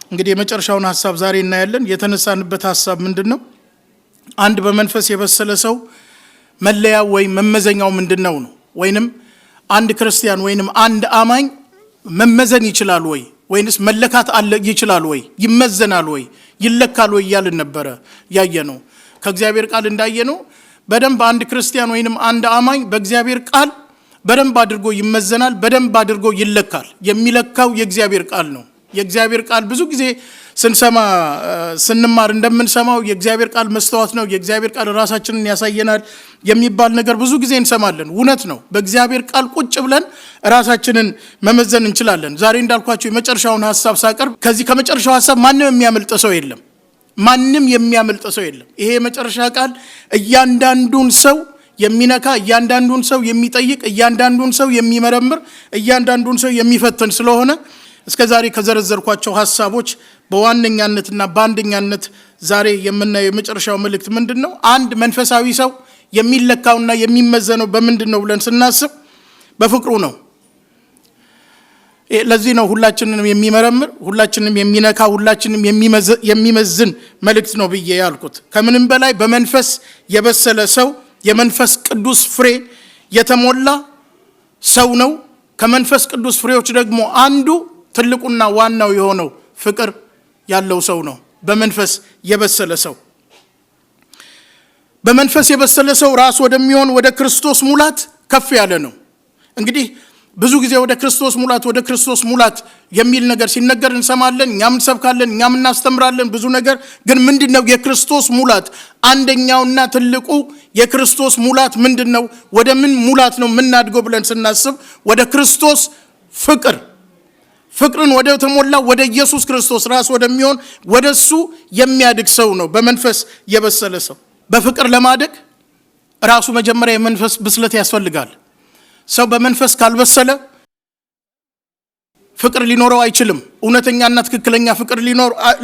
እንግዲህ የመጨረሻውን ሐሳብ ዛሬ እናያለን። የተነሳንበት ሐሳብ ምንድነው? አንድ በመንፈስ የበሰለ ሰው መለያው ወይም መመዘኛው ምንድነው ነው? ወይንም አንድ ክርስቲያን ወይንም አንድ አማኝ መመዘን ይችላል ወይ? ወይንስ መለካት አለ ይችላል ወይ? ይመዘናል ወይ? ይለካል ወይ እያልን ነበረ ያየነው። ከእግዚአብሔር ቃል እንዳየነው በደንብ አንድ ክርስቲያን ወይንም አንድ አማኝ በእግዚአብሔር ቃል በደንብ አድርጎ ይመዘናል፣ በደንብ አድርጎ ይለካል። የሚለካው የእግዚአብሔር ቃል ነው። የእግዚአብሔር ቃል ብዙ ጊዜ ስንሰማ ስንማር እንደምንሰማው የእግዚአብሔር ቃል መስተዋት ነው፣ የእግዚአብሔር ቃል ራሳችንን ያሳየናል የሚባል ነገር ብዙ ጊዜ እንሰማለን። እውነት ነው። በእግዚአብሔር ቃል ቁጭ ብለን ራሳችንን መመዘን እንችላለን። ዛሬ እንዳልኳችሁ የመጨረሻውን ሐሳብ ሳቀርብ ከዚህ ከመጨረሻው ሐሳብ ማንም የሚያመልጥ ሰው የለም። ማንም የሚያመልጥ ሰው የለም። ይሄ የመጨረሻ ቃል እያንዳንዱን ሰው የሚነካ፣ እያንዳንዱን ሰው የሚጠይቅ፣ እያንዳንዱን ሰው የሚመረምር፣ እያንዳንዱን ሰው የሚፈትን ስለሆነ እስከዛሬ ከዘረዘርኳቸው ሐሳቦች በዋነኛነትና በአንደኛነት ዛሬ የምናየው የመጨረሻው መልእክት ምንድነው? አንድ መንፈሳዊ ሰው የሚለካውና የሚመዘነው በምንድነው ብለን ስናስብ በፍቅሩ ነው። ለዚህ ነው ሁላችንንም የሚመረምር፣ ሁላችንንም የሚነካ፣ ሁላችንንም የሚመዝን መልእክት ነው ብዬ ያልኩት። ከምንም በላይ በመንፈስ የበሰለ ሰው የመንፈስ ቅዱስ ፍሬ የተሞላ ሰው ነው። ከመንፈስ ቅዱስ ፍሬዎች ደግሞ አንዱ ትልቁና ዋናው የሆነው ፍቅር ያለው ሰው ነው። በመንፈስ የበሰለ ሰው በመንፈስ የበሰለ ሰው ራስ ወደሚሆን ወደ ክርስቶስ ሙላት ከፍ ያለ ነው። እንግዲህ ብዙ ጊዜ ወደ ክርስቶስ ሙላት ወደ ክርስቶስ ሙላት የሚል ነገር ሲነገር እንሰማለን። እኛም እንሰብካለን፣ እኛም እናስተምራለን ብዙ ነገር። ግን ምንድነው የክርስቶስ ሙላት? አንደኛውና ትልቁ የክርስቶስ ሙላት ምንድነው? ወደ ምን ሙላት ነው የምናድገው ብለን ስናስብ ወደ ክርስቶስ ፍቅር፣ ፍቅርን ወደ ተሞላ ወደ ኢየሱስ ክርስቶስ ራስ ወደሚሆን ወደሱ የሚያድግ ሰው ነው በመንፈስ የበሰለ ሰው። በፍቅር ለማደግ ራሱ መጀመሪያ የመንፈስ ብስለት ያስፈልጋል። ሰው በመንፈስ ካልበሰለ ፍቅር ሊኖረው አይችልም። እውነተኛና ትክክለኛ ፍቅር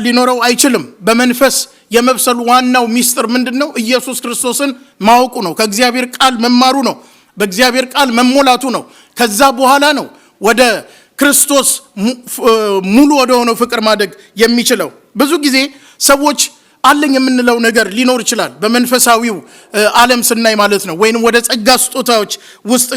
ሊኖረው አይችልም። በመንፈስ የመብሰሉ ዋናው ሚስጥር ምንድነው? ኢየሱስ ክርስቶስን ማወቁ ነው። ከእግዚአብሔር ቃል መማሩ ነው። በእግዚአብሔር ቃል መሞላቱ ነው። ከዛ በኋላ ነው ወደ ክርስቶስ ሙሉ ወደ ሆነው ፍቅር ማደግ የሚችለው። ብዙ ጊዜ ሰዎች አለኝ የምንለው ነገር ሊኖር ይችላል በመንፈሳዊው ዓለም ስናይ ማለት ነው። ወይንም ወደ ጸጋ ስጦታዎች ውስጥ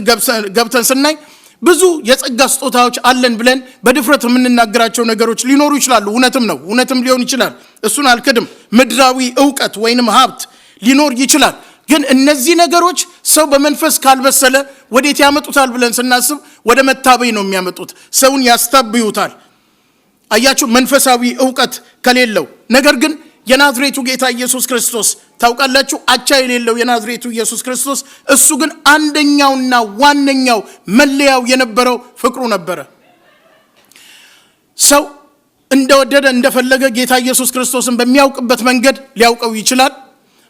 ገብተን ስናይ ብዙ የጸጋ ስጦታዎች አለን ብለን በድፍረት የምንናገራቸው ነገሮች ሊኖሩ ይችላሉ። እውነትም ነው፣ እውነትም ሊሆን ይችላል። እሱን አልክድም። ምድራዊ ዕውቀት ወይንም ሀብት ሊኖር ይችላል። ግን እነዚህ ነገሮች ሰው በመንፈስ ካልበሰለ ወዴት ያመጡታል ብለን ስናስብ ወደ መታበይ ነው የሚያመጡት። ሰውን ያስታብዩታል። አያችሁ፣ መንፈሳዊ ዕውቀት ከሌለው። ነገር ግን የናዝሬቱ ጌታ ኢየሱስ ክርስቶስ ታውቃላችሁ፣ አቻ የሌለው የናዝሬቱ ኢየሱስ ክርስቶስ፣ እሱ ግን አንደኛውና ዋነኛው መለያው የነበረው ፍቅሩ ነበረ። ሰው እንደወደደ እንደፈለገ ጌታ ኢየሱስ ክርስቶስን በሚያውቅበት መንገድ ሊያውቀው ይችላል።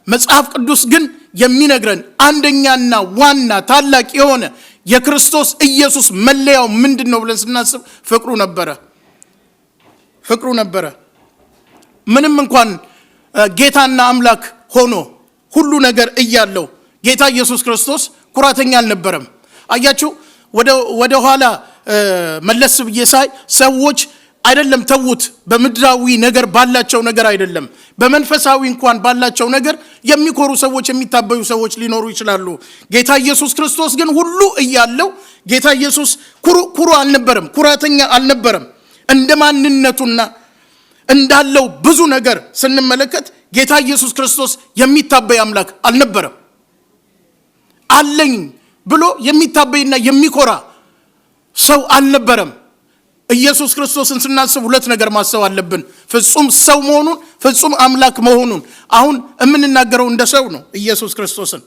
መጽሐፍ ቅዱስ ግን የሚነግረን አንደኛና ዋና ታላቅ የሆነ የክርስቶስ ኢየሱስ መለያው ምንድነው ብለን ስናስብ ፍቅሩ ነበረ። ፍቅሩ ነበረ። ምንም እንኳን ጌታና አምላክ ሆኖ ሁሉ ነገር እያለው ጌታ ኢየሱስ ክርስቶስ ኩራተኛ አልነበረም። አያችሁ፣ ወደ ኋላ መለስ ብዬ ሳይ ሰዎች አይደለም ተውት፣ በምድራዊ ነገር ባላቸው ነገር አይደለም፣ በመንፈሳዊ እንኳን ባላቸው ነገር የሚኮሩ ሰዎች፣ የሚታበዩ ሰዎች ሊኖሩ ይችላሉ። ጌታ ኢየሱስ ክርስቶስ ግን ሁሉ እያለው ጌታ ኢየሱስ ኩሩ አልነበረም፣ ኩራተኛ አልነበረም። እንደ ማንነቱና እንዳለው ብዙ ነገር ስንመለከት ጌታ ኢየሱስ ክርስቶስ የሚታበይ አምላክ አልነበረም። አለኝ ብሎ የሚታበይና የሚኮራ ሰው አልነበረም። ኢየሱስ ክርስቶስን ስናስብ ሁለት ነገር ማሰብ አለብን። ፍጹም ሰው መሆኑን፣ ፍጹም አምላክ መሆኑን። አሁን የምንናገረው እንደ ሰው ነው ኢየሱስ ክርስቶስን።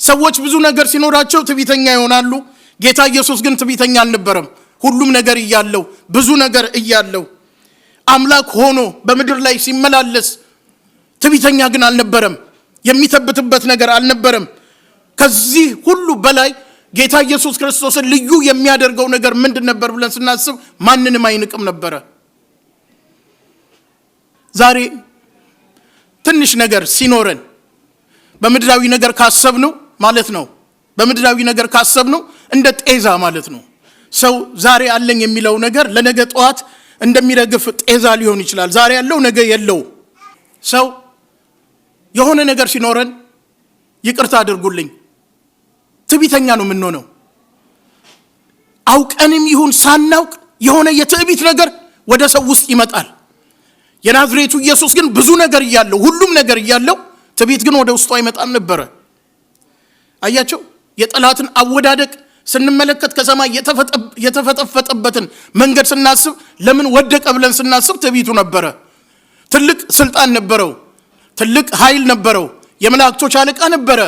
ሰዎች ብዙ ነገር ሲኖራቸው ትዕቢተኛ ይሆናሉ። ጌታ ኢየሱስ ግን ትዕቢተኛ አልነበረም። ሁሉም ነገር እያለው፣ ብዙ ነገር እያለው አምላክ ሆኖ በምድር ላይ ሲመላለስ ትዕቢተኛ ግን አልነበረም። የሚተብትበት ነገር አልነበረም። ከዚህ ሁሉ በላይ ጌታ ኢየሱስ ክርስቶስን ልዩ የሚያደርገው ነገር ምንድን ነበር ብለን ስናስብ ማንንም አይንቅም ነበረ። ዛሬ ትንሽ ነገር ሲኖረን በምድራዊ ነገር ካሰብነው ማለት ነው፣ በምድራዊ ነገር ካሰብነው እንደ ጤዛ ማለት ነው። ሰው ዛሬ አለኝ የሚለው ነገር ለነገ ጠዋት እንደሚረግፍ ጤዛ ሊሆን ይችላል። ዛሬ ያለው ነገ የለው። ሰው የሆነ ነገር ሲኖረን፣ ይቅርታ አድርጉልኝ፣ ትዕቢተኛ ነው የምንሆነው። አውቀንም ይሁን ሳናውቅ የሆነ የትዕቢት ነገር ወደ ሰው ውስጥ ይመጣል። የናዝሬቱ ኢየሱስ ግን ብዙ ነገር እያለው፣ ሁሉም ነገር እያለው፣ ትዕቢት ግን ወደ ውስጡ አይመጣም ነበረ። አያቸው፣ የጠላትን አወዳደቅ ስንመለከት፣ ከሰማይ የተፈጠፈጠበትን መንገድ ስናስብ፣ ለምን ወደቀ ብለን ስናስብ ትዕቢቱ ነበረ። ትልቅ ስልጣን ነበረው፣ ትልቅ ኃይል ነበረው፣ የመላእክቶች አለቃ ነበረ።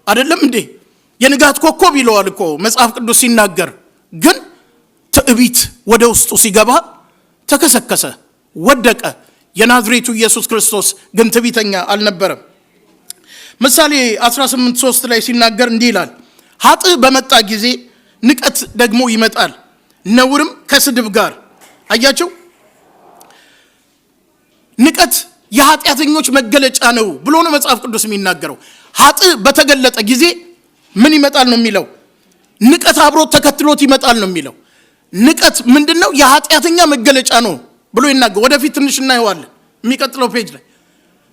አይደለም እንዴ? የንጋት ኮከብ ይለዋል እኮ መጽሐፍ ቅዱስ ሲናገር። ግን ትዕቢት ወደ ውስጡ ሲገባ ተከሰከሰ፣ ወደቀ። የናዝሬቱ ኢየሱስ ክርስቶስ ግን ትዕቢተኛ አልነበረም። ምሳሌ 18:3 ላይ ሲናገር እንዲህ ይላል፣ "ኃጥእ በመጣ ጊዜ ንቀት ደግሞ ይመጣል፣ ነውርም ከስድብ ጋር።" አያቸው፣ ንቀት የኃጢአተኞች መገለጫ ነው ብሎ ነው መጽሐፍ ቅዱስ የሚናገረው። ኃጥእ በተገለጠ ጊዜ ምን ይመጣል ነው የሚለው? ንቀት አብሮ ተከትሎት ይመጣል ነው የሚለው። ንቀት ምንድን ነው? የኃጢአተኛ መገለጫ ነው ብሎ ይናገር። ወደፊት ትንሽ እናየዋለን የሚቀጥለው page ላይ።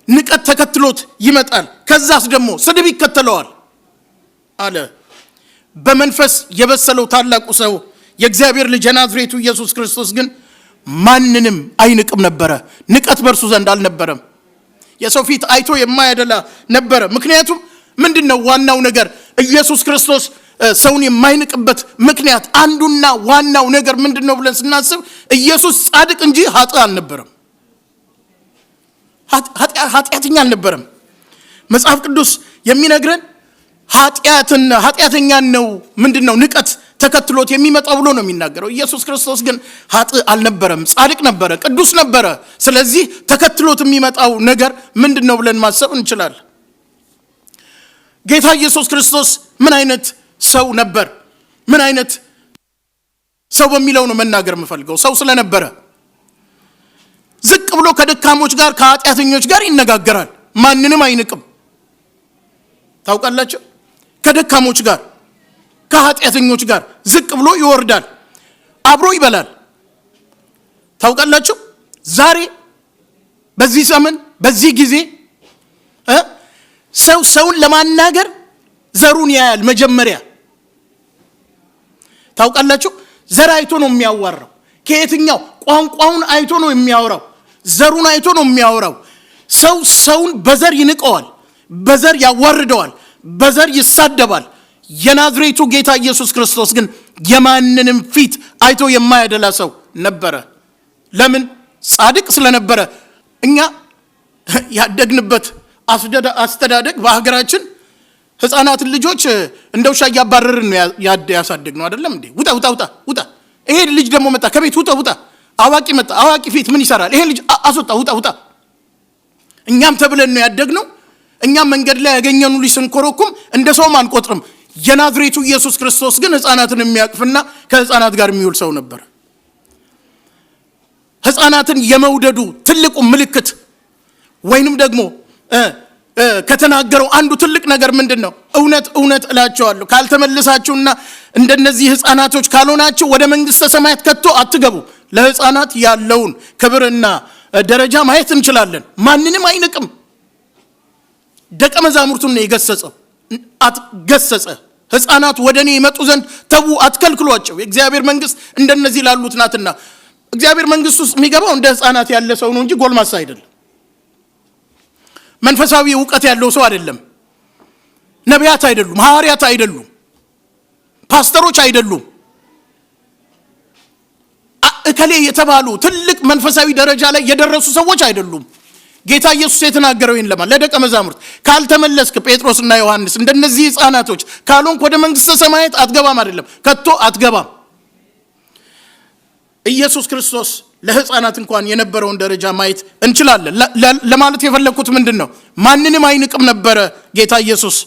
ንቀት ተከትሎት ይመጣል። ከዛስ ደግሞ ስድብ ይከተለዋል አለ። በመንፈስ የበሰለው ታላቁ ሰው የእግዚአብሔር ልጅ የናዝሬቱ ኢየሱስ ክርስቶስ ግን ማንንም አይንቅም ነበረ። ንቀት በእርሱ ዘንድ አልነበረም። የሰው ፊት አይቶ የማያደላ ነበረ። ምክንያቱም ምንድን ነው ዋናው ነገር? ኢየሱስ ክርስቶስ ሰውን የማይንቅበት ምክንያት አንዱና ዋናው ነገር ምንድን ነው ብለን ስናስብ ኢየሱስ ጻድቅ እንጂ ኃጥእ አልነበረም። ኃጢአተኛ አልነበረም። መጽሐፍ ቅዱስ የሚነግረን ኃጢአተኛን ነው፣ ምንድን ነው፣ ንቀት ተከትሎት የሚመጣው ብሎ ነው የሚናገረው። ኢየሱስ ክርስቶስ ግን ኃጥእ አልነበረም፣ ጻድቅ ነበረ፣ ቅዱስ ነበረ። ስለዚህ ተከትሎት የሚመጣው ነገር ምንድን ነው ብለን ማሰብ እንችላለን። ጌታ ኢየሱስ ክርስቶስ ምን አይነት ሰው ነበር? ምን አይነት ሰው በሚለው ነው መናገር የምፈልገው። ሰው ስለነበረ ዝቅ ብሎ ከደካሞች ጋር፣ ከኃጢአተኞች ጋር ይነጋገራል። ማንንም አይንቅም። ታውቃላችሁ፣ ከደካሞች ጋር፣ ከኃጢአተኞች ጋር ዝቅ ብሎ ይወርዳል፣ አብሮ ይበላል። ታውቃላችሁ፣ ዛሬ በዚህ ዘመን በዚህ ጊዜ ሰው ሰውን ለማናገር ዘሩን ያያል መጀመሪያ። ታውቃላችሁ፣ ዘር አይቶ ነው የሚያዋራው። ከየትኛው ቋንቋውን አይቶ ነው የሚያወራው። ዘሩን አይቶ ነው የሚያወራው። ሰው ሰውን በዘር ይንቀዋል፣ በዘር ያዋርደዋል፣ በዘር ይሳደባል። የናዝሬቱ ጌታ ኢየሱስ ክርስቶስ ግን የማንንም ፊት አይቶ የማያደላ ሰው ነበረ። ለምን? ጻድቅ ስለነበረ። እኛ ያደግንበት አስተዳደግ በሀገራችን ህፃናትን ልጆች እንደ ውሻ እያባረርን ነው ያሳደግነው። አይደለም እንዴ? ውጣ፣ ውጣ፣ ውጣ፣ ውጣ። ይሄ ልጅ ደግሞ መጣ ከቤት፣ ውጣ፣ ውጣ። አዋቂ መጣ፣ አዋቂ ፊት ምን ይሰራል? ይሄ ልጅ አስወጣ፣ ውጣ፣ ውጣ። እኛም ተብለን ነው ያደግነው። እኛም መንገድ ላይ ያገኘኑ ልጅ ስንኮረኩም እንደ ሰውም አንቆጥርም። የናዝሬቱ ኢየሱስ ክርስቶስ ግን ህፃናትን የሚያቅፍና ከህፃናት ጋር የሚውል ሰው ነበር። ህፃናትን የመውደዱ ትልቁ ምልክት ወይንም ደግሞ ከተናገረው አንዱ ትልቅ ነገር ምንድን ነው? "እውነት እውነት እላችኋለሁ፣ ካልተመለሳችሁና እንደነዚህ ህፃናቶች ካልሆናችሁ ወደ መንግስተ ሰማያት ከቶ አትገቡ።" ለህፃናት ያለውን ክብርና ደረጃ ማየት እንችላለን። ማንንም አይንቅም። ደቀ መዛሙርቱን ነው የገሰጸው። ገሰጸ። "ህፃናት ወደ እኔ ይመጡ ዘንድ ተዉ፣ አትከልክሏቸው፣ የእግዚአብሔር መንግስት እንደነዚህ ላሉት ናትና።" እግዚአብሔር መንግስት ውስጥ የሚገባው እንደ ህፃናት ያለ ሰው ነው እንጂ ጎልማሳ አይደለም። መንፈሳዊ እውቀት ያለው ሰው አይደለም። ነቢያት አይደሉም፣ ሐዋርያት አይደሉም፣ ፓስተሮች አይደሉም። እከሌ የተባሉ ትልቅ መንፈሳዊ ደረጃ ላይ የደረሱ ሰዎች አይደሉም። ጌታ ኢየሱስ የተናገረው ይህን ለማን? ለደቀ መዛሙርት። ካልተመለስክ ጴጥሮስና ዮሐንስ፣ እንደነዚህ ህፃናቶች ካልሆንክ ወደ መንግስተ ሰማያት አትገባም አይደለም፣ ከቶ አትገባም። ኢየሱስ ክርስቶስ ለህፃናት እንኳን የነበረውን ደረጃ ማየት እንችላለን። ለማለት የፈለግኩት ምንድን ነው? ማንንም አይንቅም ነበረ ጌታ ኢየሱስ።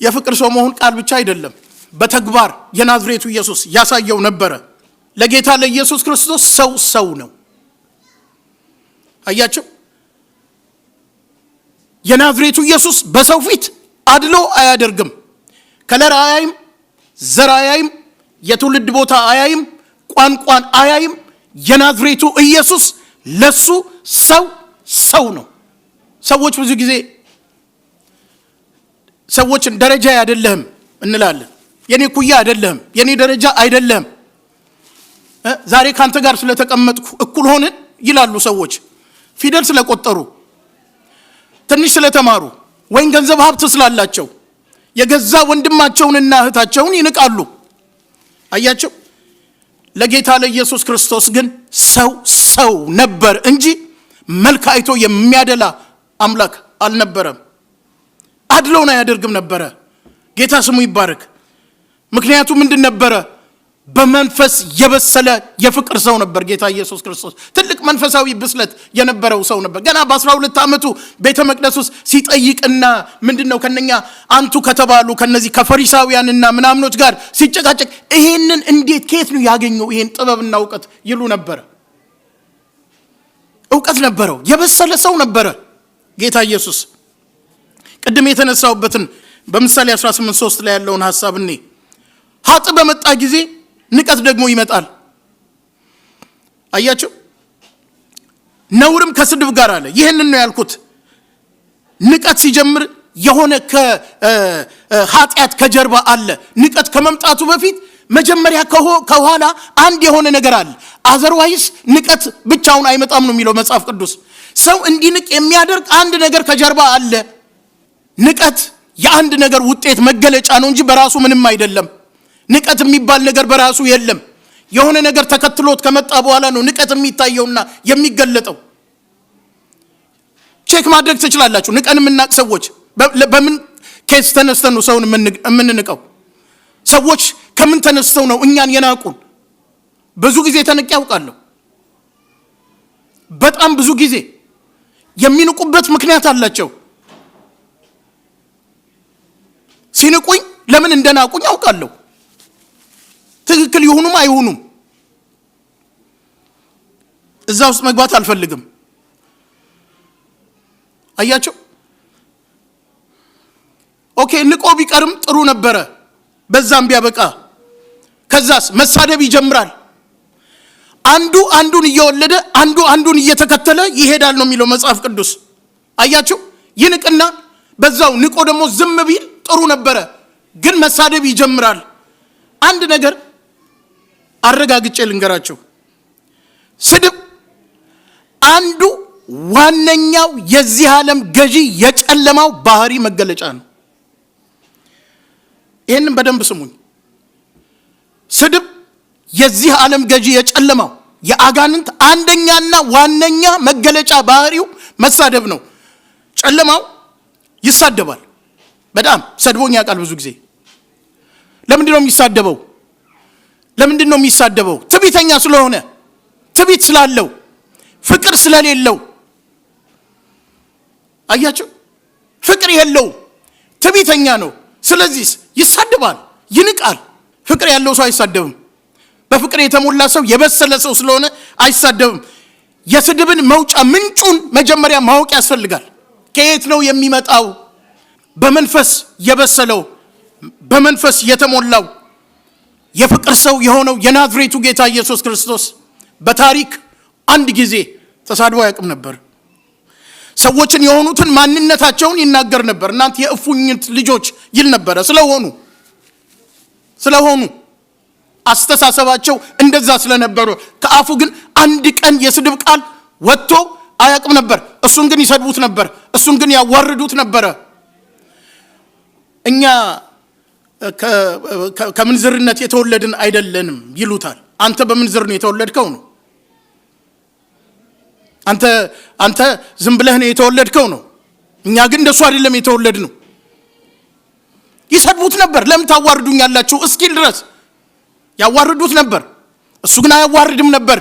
የፍቅር ሰው መሆን ቃል ብቻ አይደለም፣ በተግባር የናዝሬቱ ኢየሱስ ያሳየው ነበረ። ለጌታ ለኢየሱስ ክርስቶስ ሰው ሰው ነው። አያቸው። የናዝሬቱ ኢየሱስ በሰው ፊት አድሎ አያደርግም። Color አያይም፣ ዘር አያይም፣ የትውልድ ቦታ አያይም፣ ቋንቋን አያይም። የናዝሬቱ ኢየሱስ ለሱ ሰው ሰው ነው። ሰዎች ብዙ ጊዜ ሰዎችን ደረጃ አይደለህም እንላለን። የኔ እኩያ አይደለህም፣ የኔ ደረጃ አይደለህም፣ ዛሬ ካንተ ጋር ስለተቀመጥኩ እኩል ሆንን ይላሉ ሰዎች። ፊደል ስለቆጠሩ፣ ትንሽ ስለተማሩ ወይም ገንዘብ ሀብት ስላላቸው የገዛ ወንድማቸውንና እህታቸውን ይንቃሉ። አያቸው። ለጌታ ለኢየሱስ ክርስቶስ ግን ሰው ሰው ነበር እንጂ መልክ አይቶ የሚያደላ አምላክ አልነበረም። አድሎን አያደርግም ነበረ። ጌታ ስሙ ይባረክ። ምክንያቱ ምንድን ነበረ? በመንፈስ የበሰለ የፍቅር ሰው ነበር ጌታ ኢየሱስ ክርስቶስ። ትልቅ መንፈሳዊ ብስለት የነበረው ሰው ነበር። ገና በ12 ዓመቱ ቤተ መቅደስ ውስጥ ሲጠይቅና ምንድን ነው ከነኛ አንቱ ከተባሉ ከነዚህ ከፈሪሳውያንና ምናምኖች ጋር ሲጨቃጨቅ ይሄንን እንዴት ከየት ነው ያገኘው ይሄን ጥበብና እውቀት ይሉ ነበረ። እውቀት ነበረው፣ የበሰለ ሰው ነበረ ጌታ ኢየሱስ። ቅድም የተነሳውበትን በምሳሌ 18:3 ላይ ያለውን ሐሳብ እኔ ኃጥእ በመጣ ጊዜ ንቀት ደግሞ ይመጣል። አያቸው። ነውርም ከስድብ ጋር አለ። ይህንን ነው ያልኩት። ንቀት ሲጀምር የሆነ ከኃጢአት ከጀርባ አለ። ንቀት ከመምጣቱ በፊት መጀመሪያ ከኋላ አንድ የሆነ ነገር አለ። Otherwise ንቀት ብቻውን አይመጣም ነው የሚለው መጽሐፍ ቅዱስ። ሰው እንዲንቅ የሚያደርግ አንድ ነገር ከጀርባ አለ። ንቀት የአንድ ነገር ውጤት መገለጫ ነው እንጂ በራሱ ምንም አይደለም። ንቀት የሚባል ነገር በራሱ የለም። የሆነ ነገር ተከትሎት ከመጣ በኋላ ነው ንቀት የሚታየውና የሚገለጠው። Check ማድረግ ትችላላችሁ። ንቀን የምናቅ ሰዎች በምን case ተነስተን ነው ሰውን የምንንቀው? ሰዎች ከምን ተነስተው ነው እኛን የናቁን? ብዙ ጊዜ ተንቄ ያውቃለሁ። በጣም ብዙ ጊዜ የሚንቁበት ምክንያት አላቸው። ሲንቁኝ ለምን እንደናቁኝ አውቃለሁ። ትክክል ይሁኑም አይሁኑም እዛ ውስጥ መግባት አልፈልግም። አያቸው። Okay፣ ንቆ ቢቀርም ጥሩ ነበረ፣ በዛም ቢያበቃ። ከዛስ መሳደብ ይጀምራል። አንዱ አንዱን እየወለደ አንዱ አንዱን እየተከተለ ይሄዳል ነው የሚለው መጽሐፍ ቅዱስ። አያቸው። ይንቅና በዛው ንቆ ደግሞ ዝም ቢል ጥሩ ነበረ፣ ግን መሳደብ ይጀምራል። አንድ ነገር አረጋግጬ ልንገራቸው፣ ስድብ አንዱ ዋነኛው የዚህ ዓለም ገዢ የጨለማው ባህሪ መገለጫ ነው። ይህንን በደንብ ስሙኝ። ስድብ የዚህ ዓለም ገዢ የጨለማው የአጋንንት አንደኛና ዋነኛ መገለጫ ባህሪው መሳደብ ነው። ጨለማው ይሳደባል። በጣም ሰድቦኝ ያውቃል ብዙ ጊዜ። ለምንድን ነው የሚሳደበው? ለምንድን ነው የሚሳደበው? ትዕቢተኛ ስለሆነ፣ ትዕቢት ስላለው፣ ፍቅር ስለሌለው። አያቸው፣ ፍቅር የለውም፣ ትዕቢተኛ ነው። ስለዚህ ይሳደባል፣ ይንቃል። ፍቅር ያለው ሰው አይሳደብም። በፍቅር የተሞላ ሰው የበሰለ ሰው ስለሆነ አይሳደብም። የስድብን መውጫ ምንጩን መጀመሪያ ማወቅ ያስፈልጋል። ከየት ነው የሚመጣው? በመንፈስ የበሰለው በመንፈስ የተሞላው የፍቅር ሰው የሆነው የናዝሬቱ ጌታ ኢየሱስ ክርስቶስ በታሪክ አንድ ጊዜ ተሳድቦ አያውቅም ነበር። ሰዎችን የሆኑትን ማንነታቸውን ይናገር ነበር። እናንተ የእፉኝት ልጆች ይል ነበረ። ስለሆኑ አስተሳሰባቸው እንደዛ ስለነበሩ፣ ከአፉ ግን አንድ ቀን የስድብ ቃል ወጥቶ አያውቅም ነበር። እሱን ግን ይሰድቡት ነበር። እሱን ግን ያዋርዱት ነበረ። እኛ ከምንዝርነት የተወለድን አይደለንም ይሉታል። አንተ በምንዝር ነው የተወለድከው ነው። አንተ ዝም ብለህ ነው የተወለድከው ነው። እኛ ግን እንደሱ አይደለም የተወለድነው። ይሰድቡት ነበር። ለምን ታዋርዱኛላችሁ እስኪል ድረስ ያዋርዱት ነበር። እሱ ግን አያዋርድም ነበር።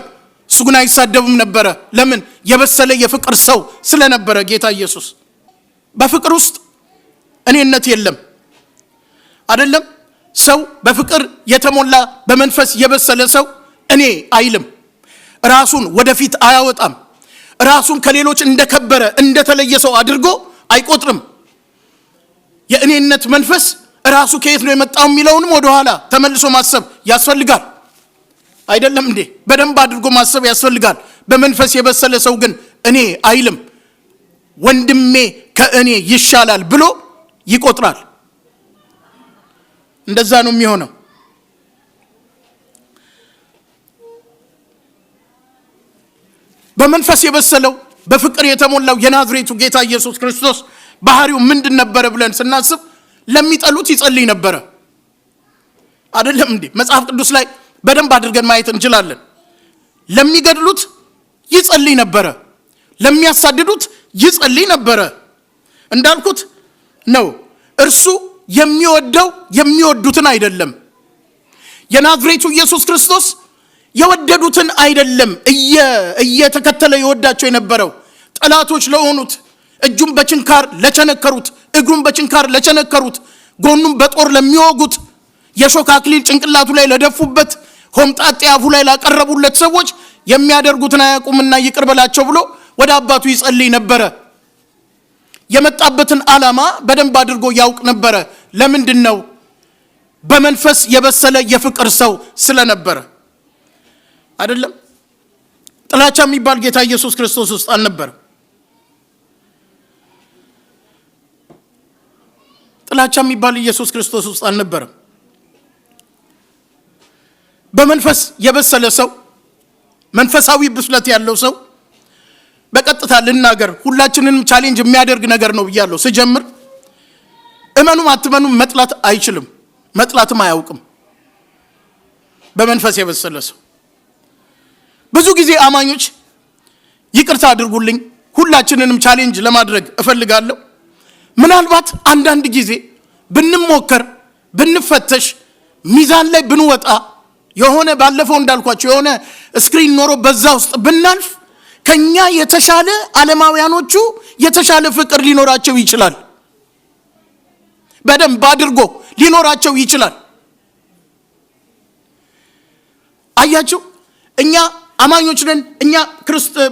እሱ ግን አይሳደብም ነበረ። ለምን? የበሰለ የፍቅር ሰው ስለነበረ ጌታ ኢየሱስ። በፍቅር ውስጥ እኔነት የለም አይደለም። ሰው በፍቅር የተሞላ በመንፈስ የበሰለ ሰው እኔ አይልም። ራሱን ወደፊት አያወጣም። ራሱን ከሌሎች እንደከበረ እንደተለየ ሰው አድርጎ አይቆጥርም። የእኔነት መንፈስ ራሱ ከየት ነው የመጣው የሚለውንም ወደኋላ ተመልሶ ማሰብ ያስፈልጋል። አይደለም እንዴ? በደንብ አድርጎ ማሰብ ያስፈልጋል። በመንፈስ የበሰለ ሰው ግን እኔ አይልም፣ ወንድሜ ከእኔ ይሻላል ብሎ ይቆጥራል። እንደዛ ነው የሚሆነው። በመንፈስ የበሰለው በፍቅር የተሞላው የናዝሬቱ ጌታ ኢየሱስ ክርስቶስ ባህሪው ምንድን ነበረ ብለን ስናስብ ለሚጠሉት ይጸልይ ነበረ። አይደለም እንዴ? መጽሐፍ ቅዱስ ላይ በደንብ አድርገን ማየት እንችላለን። ለሚገድሉት ይጸልይ ነበረ፣ ለሚያሳድዱት ይጸልይ ነበረ። እንዳልኩት ነው፣ እርሱ የሚወደው የሚወዱትን አይደለም። የናዝሬቱ ኢየሱስ ክርስቶስ የወደዱትን አይደለም እየተከተለ የወዳቸው የነበረው፣ ጠላቶች ለሆኑት፣ እጁን በችንካር ለቸነከሩት፣ እግሩን በችንካር ለቸነከሩት፣ ጎኑን በጦር ለሚወጉት፣ የሾህ አክሊል ጭንቅላቱ ላይ ለደፉበት፣ ሆምጣጤ አፉ ላይ ላቀረቡለት ሰዎች የሚያደርጉትን አያውቁምና ይቅር በላቸው ብሎ ወደ አባቱ ይጸልይ ነበረ። የመጣበትን ዓላማ በደንብ አድርጎ ያውቅ ነበረ። ለምንድን ነው? በመንፈስ የበሰለ የፍቅር ሰው ስለነበረ። አይደለም? ጥላቻ የሚባል ጌታ ኢየሱስ ክርስቶስ ውስጥ አልነበረም። ጥላቻ የሚባል ኢየሱስ ክርስቶስ ውስጥ አልነበረም። በመንፈስ የበሰለ ሰው፣ መንፈሳዊ ብስለት ያለው ሰው፣ በቀጥታ ልናገር፣ ሁላችንንም challenge የሚያደርግ ነገር ነው ብያለሁ ስጀምር። እመኑም አትመኑም መጥላት አይችልም፣ መጥላትም አያውቅም። በመንፈስ የበሰለ ሰው ብዙ ጊዜ አማኞች፣ ይቅርታ አድርጉልኝ፣ ሁላችንንም challenge ለማድረግ እፈልጋለሁ። ምናልባት አንዳንድ ጊዜ ብንሞከር፣ ብንፈተሽ፣ ሚዛን ላይ ብንወጣ፣ የሆነ ባለፈው እንዳልኳቸው የሆነ screen ኖሮ በዛ ውስጥ ብናልፍ ከኛ የተሻለ ዓለማውያኖቹ የተሻለ ፍቅር ሊኖራቸው ይችላል። በደንብ አድርጎ ሊኖራቸው ይችላል። አያችሁ፣ እኛ አማኞች ነን፣ እኛ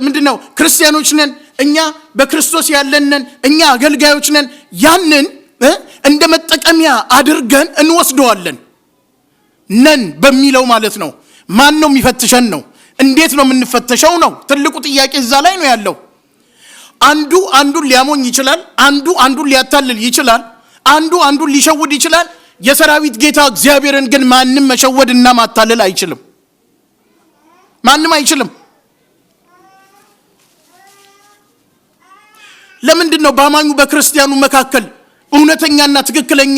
ምንድነው ክርስቲያኖች ነን፣ እኛ በክርስቶስ ያለን ነን፣ እኛ አገልጋዮች ነን። ያንን እንደ መጠቀሚያ አድርገን እንወስደዋለን። ነን በሚለው ማለት ነው። ማን ነው የሚፈትሸን ነው? እንዴት ነው የምንፈተሸው ነው? ትልቁ ጥያቄ እዛ ላይ ነው ያለው። አንዱ አንዱን ሊያሞኝ ይችላል። አንዱ አንዱን ሊያታልል ይችላል። አንዱ አንዱን ሊሸውድ ይችላል። የሰራዊት ጌታ እግዚአብሔርን ግን ማንም መሸወድና ማታለል አይችልም። ማንም አይችልም። ለምንድን ነው በአማኙ በክርስቲያኑ መካከል እውነተኛና ትክክለኛ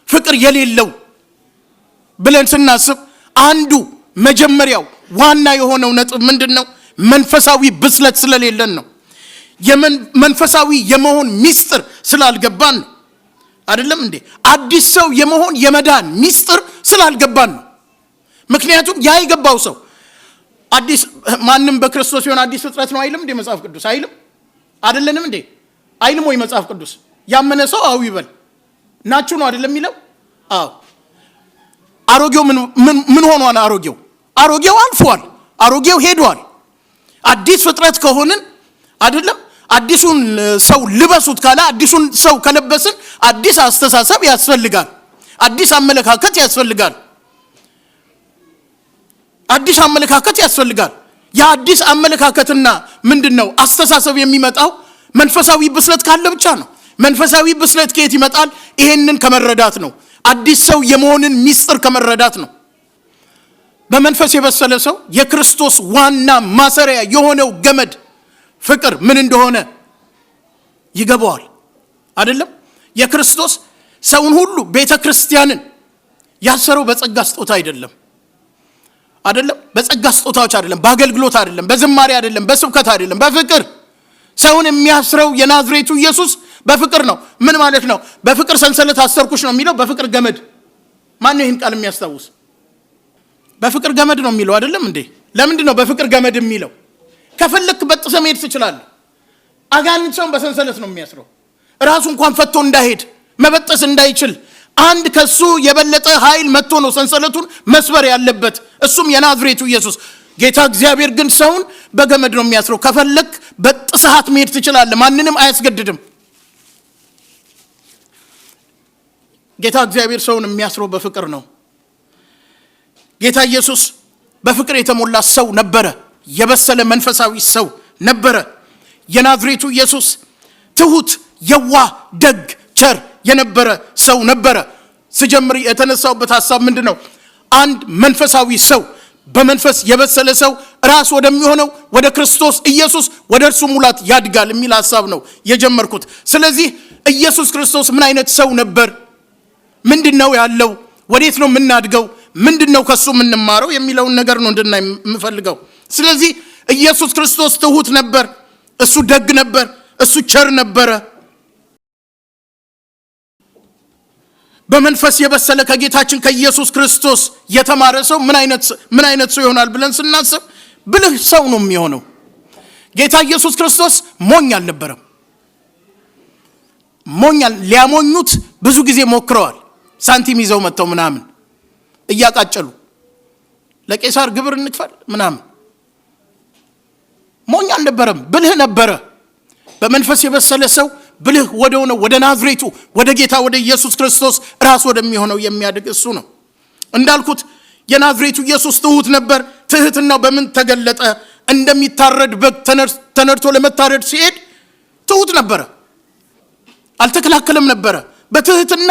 ፍቅር የሌለው ብለን ስናስብ አንዱ መጀመሪያው ዋና የሆነው ነጥብ ምንድን ነው? መንፈሳዊ ብስለት ስለሌለን ነው። መንፈሳዊ የመሆን ሚስጥር ስላልገባን ነው። አይደለም እንዴ? አዲስ ሰው የመሆን የመዳን ሚስጥር ስላልገባን ነው። ምክንያቱም ያ የገባው ሰው አዲስ ማንም በክርስቶስ ሲሆን አዲስ ፍጥረት ነው አይልም እንዴ መጽሐፍ ቅዱስ? አይልም? አይደለንም እንዴ? አይልም ወይ መጽሐፍ ቅዱስ? ያመነ ሰው አው ይበል። ናችሁ ነው አይደለም የሚለው? አዎ። አሮጌው ምን ሆኗል? አሮጌው አልፏል። አሮጌው ሄዷል። አዲስ ፍጥረት ከሆንን አይደለም አዲሱን ሰው ልበሱት ካለ አዲሱን ሰው ከለበስን አዲስ አስተሳሰብ ያስፈልጋል። አዲስ አመለካከት ያስፈልጋል። አዲስ አመለካከት ያስፈልጋል። የአዲስ አመለካከትና ምንድነው አስተሳሰብ የሚመጣው መንፈሳዊ ብስለት ካለ ብቻ ነው። መንፈሳዊ ብስለት ከየት ይመጣል? ይሄንን ከመረዳት ነው። አዲስ ሰው የመሆንን ሚስጥር ከመረዳት ነው። በመንፈስ የበሰለ ሰው የክርስቶስ ዋና ማሰሪያ የሆነው ገመድ ፍቅር ምን እንደሆነ ይገባዋል። አይደለም? የክርስቶስ ሰውን ሁሉ ቤተክርስቲያንን ያሰረው በጸጋ ስጦታ አይደለም። አይደለም? በጸጋ ስጦታዎች አይደለም፣ በአገልግሎት አይደለም፣ በዝማሬ አይደለም፣ በስብከት አይደለም፣ በፍቅር። ሰውን የሚያስረው የናዝሬቱ ኢየሱስ በፍቅር ነው። ምን ማለት ነው? በፍቅር ሰንሰለት አሰርኩሽ ነው የሚለው። በፍቅር ገመድ። ማን ነው ይህን ቃል የሚያስታውስ? በፍቅር ገመድ ነው የሚለው አይደለም እንዴ? ለምንድን ነው በፍቅር ገመድ የሚለው? ከፈለክ በጥሰህ መሄድ ትችላለህ። አጋንንት ሰውን በሰንሰለት ነው የሚያስረው። ራሱ እንኳን ፈቶ እንዳይሄድ መበጠስ እንዳይችል አንድ ከሱ የበለጠ ኃይል መጥቶ ነው ሰንሰለቱን መስበር ያለበት፣ እሱም የናዝሬቱ ኢየሱስ። ጌታ እግዚአብሔር ግን ሰውን በገመድ ነው የሚያስረው። ከፈለክ ጥሰሃት መሄድ ትችላለህ። ማንንም አያስገድድም። ጌታ እግዚአብሔር ሰውን የሚያስረው በፍቅር ነው። ጌታ ኢየሱስ በፍቅር የተሞላ ሰው ነበረ። የበሰለ መንፈሳዊ ሰው ነበረ። የናዝሬቱ ኢየሱስ ትሁት፣ የዋህ፣ ደግ፣ ቸር የነበረ ሰው ነበረ። ስጀምር የተነሳውበት ሐሳብ ምንድን ነው? አንድ መንፈሳዊ ሰው፣ በመንፈስ የበሰለ ሰው ራስ ወደሚሆነው ወደ ክርስቶስ ኢየሱስ፣ ወደ እርሱ ሙላት ያድጋል የሚል ሐሳብ ነው የጀመርኩት። ስለዚህ ኢየሱስ ክርስቶስ ምን አይነት ሰው ነበር? ምንድን ነው ያለው? ወዴት ነው የምናድገው? ምንድን ነው ከሱ የምንማረው የሚለውን ነገር ነው እንድናይ የምፈልገው። ስለዚህ ኢየሱስ ክርስቶስ ትሁት ነበር። እሱ ደግ ነበር። እሱ ቸር ነበረ። በመንፈስ የበሰለ፣ ከጌታችን ከኢየሱስ ክርስቶስ የተማረ ሰው ምን አይነት ሰው ይሆናል ብለን ስናስብ ብልህ ሰው ነው የሚሆነው። ጌታ ኢየሱስ ክርስቶስ ሞኝ አልነበረም። ሞኝ ሊያሞኙት ብዙ ጊዜ ሞክረዋል። ሳንቲም ይዘው መጥተው ምናምን እያቃጨሉ ለቄሳር ግብር እንክፈል ምናምን። ሞኝ አልነበረም፣ ብልህ ነበረ። በመንፈስ የበሰለ ሰው ብልህ ወደ ሆነው ወደ ናዝሬቱ ወደ ጌታ ወደ ኢየሱስ ክርስቶስ፣ ራስ ወደሚሆነው የሚያድግ እሱ ነው። እንዳልኩት የናዝሬቱ ኢየሱስ ትሁት ነበር። ትህትናው በምን ተገለጠ? እንደሚታረድ በግ ተነድቶ ለመታረድ ሲሄድ ትሁት ነበረ። አልተከላከለም ነበረ። በትህትና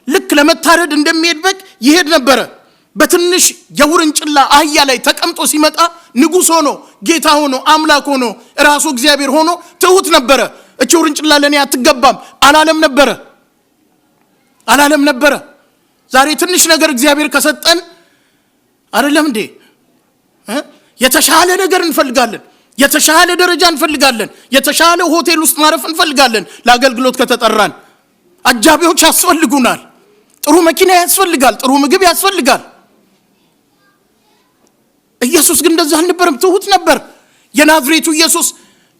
ልክ ለመታረድ እንደሚሄድ በግ ይሄድ ነበረ። በትንሽ የውርንጭላ አህያ ላይ ተቀምጦ ሲመጣ ንጉሥ ሆኖ፣ ጌታ ሆኖ፣ አምላክ ሆኖ፣ ራሱ እግዚአብሔር ሆኖ ትሁት ነበረ። እቺ ውርንጭላ ለእኔ አትገባም አላለም ነበረ፣ አላለም ነበረ። ዛሬ ትንሽ ነገር እግዚአብሔር ከሰጠን፣ አይደለም እንዴ፣ የተሻለ ነገር እንፈልጋለን። የተሻለ ደረጃ እንፈልጋለን። የተሻለ ሆቴል ውስጥ ማረፍ እንፈልጋለን። ለአገልግሎት ከተጠራን አጃቢዎች ያስፈልጉናል። ጥሩ መኪና ያስፈልጋል። ጥሩ ምግብ ያስፈልጋል። ኢየሱስ ግን እንደዛ አልነበረም። ትሁት ነበር። የናዝሬቱ ኢየሱስ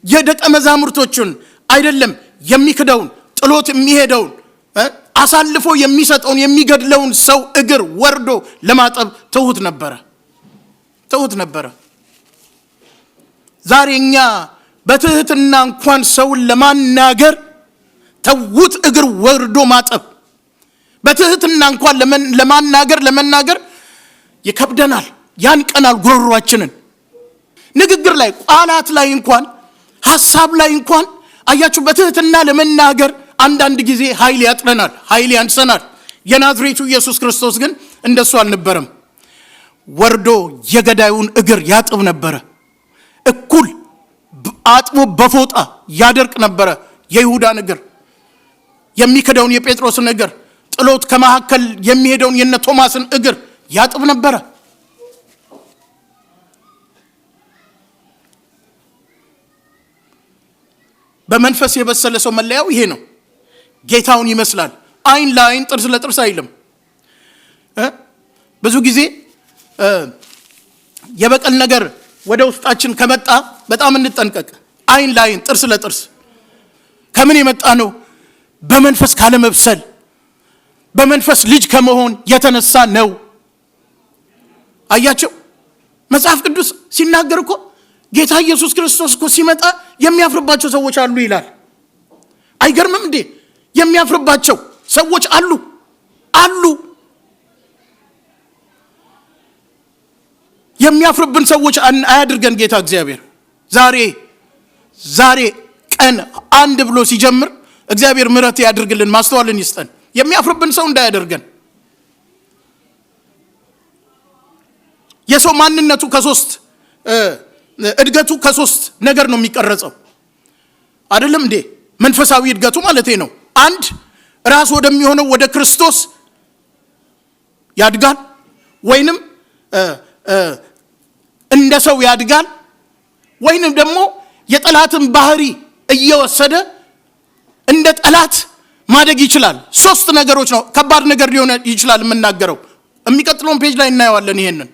የደቀ መዛሙርቶቹን አይደለም፣ የሚክደውን፣ ጥሎት የሚሄደውን፣ አሳልፎ የሚሰጠውን፣ የሚገድለውን ሰው እግር ወርዶ ለማጠብ ትሁት ነበረ። ትሁት ነበረ። ዛሬ እኛ በትህትና እንኳን ሰውን ለማናገር ተዉት፣ እግር ወርዶ ማጠብ፣ በትህትና እንኳን ለማናገር ለመናገር ይከብደናል፣ ያንቀናል ጉሮሯችንን። ንግግር ላይ፣ ቃላት ላይ እንኳን፣ ሀሳብ ላይ እንኳን፣ አያችሁ፣ በትህትና ለመናገር አንዳንድ ጊዜ ኃይል ያጥረናል፣ ኃይል ያንሰናል። የናዝሬቱ ኢየሱስ ክርስቶስ ግን እንደሱ አልነበረም። ወርዶ የገዳዩን እግር ያጥብ ነበረ። እኩል አጥቦ በፎጣ ያደርቅ ነበረ የይሁዳን እግር፣ የሚክደውን የጴጥሮስን እግር፣ ጥሎት ከመካከል የሚሄደውን የነ ቶማስን እግር ያጥብ ነበረ። በመንፈስ የበሰለ ሰው መለያው ይሄ ነው። ጌታውን ይመስላል። አይን ለአይን፣ ጥርስ ለጥርስ አይልም። ብዙ ጊዜ የበቀል ነገር ወደ ውስጣችን ከመጣ በጣም እንጠንቀቅ። አይን ለአይን፣ ጥርስ ለጥርስ ከምን የመጣ ነው? በመንፈስ ካለመብሰል፣ በመንፈስ ልጅ ከመሆን የተነሳ ነው። አያችሁ፣ መጽሐፍ ቅዱስ ሲናገር እኮ ጌታ ኢየሱስ ክርስቶስ እኮ ሲመጣ የሚያፍርባቸው ሰዎች አሉ ይላል። አይገርምም እንዴ? የሚያፍርባቸው ሰዎች አሉ፣ አሉ። የሚያፍርብን ሰዎች አያድርገን ጌታ እግዚአብሔር። ዛሬ ቀን አንድ ብሎ ሲጀምር እግዚአብሔር ምሕረት ያድርግልን፣ ማስተዋልን ይስጠን። የሚያፍርብን ሰው እንዳያደርገን። የሰው ማንነቱ ከሶስት፣ እድገቱ ከሶስት ነገር ነው የሚቀረጸው። አይደለም እንዴ? መንፈሳዊ እድገቱ ማለቴ ነው። አንድ፣ ራስ ወደሚሆነው ወደ ክርስቶስ ያድጋል፣ ወይንም እንደ ሰው ያድጋል፣ ወይንም ደግሞ የጠላትን ባህሪ እየወሰደ እንደ ጠላት ማደግ ይችላል። ሶስት ነገሮች ነው። ከባድ ነገር ሊሆን ይችላል የምናገረው። የሚቀጥለውን page ላይ እናየዋለን። ይሄንን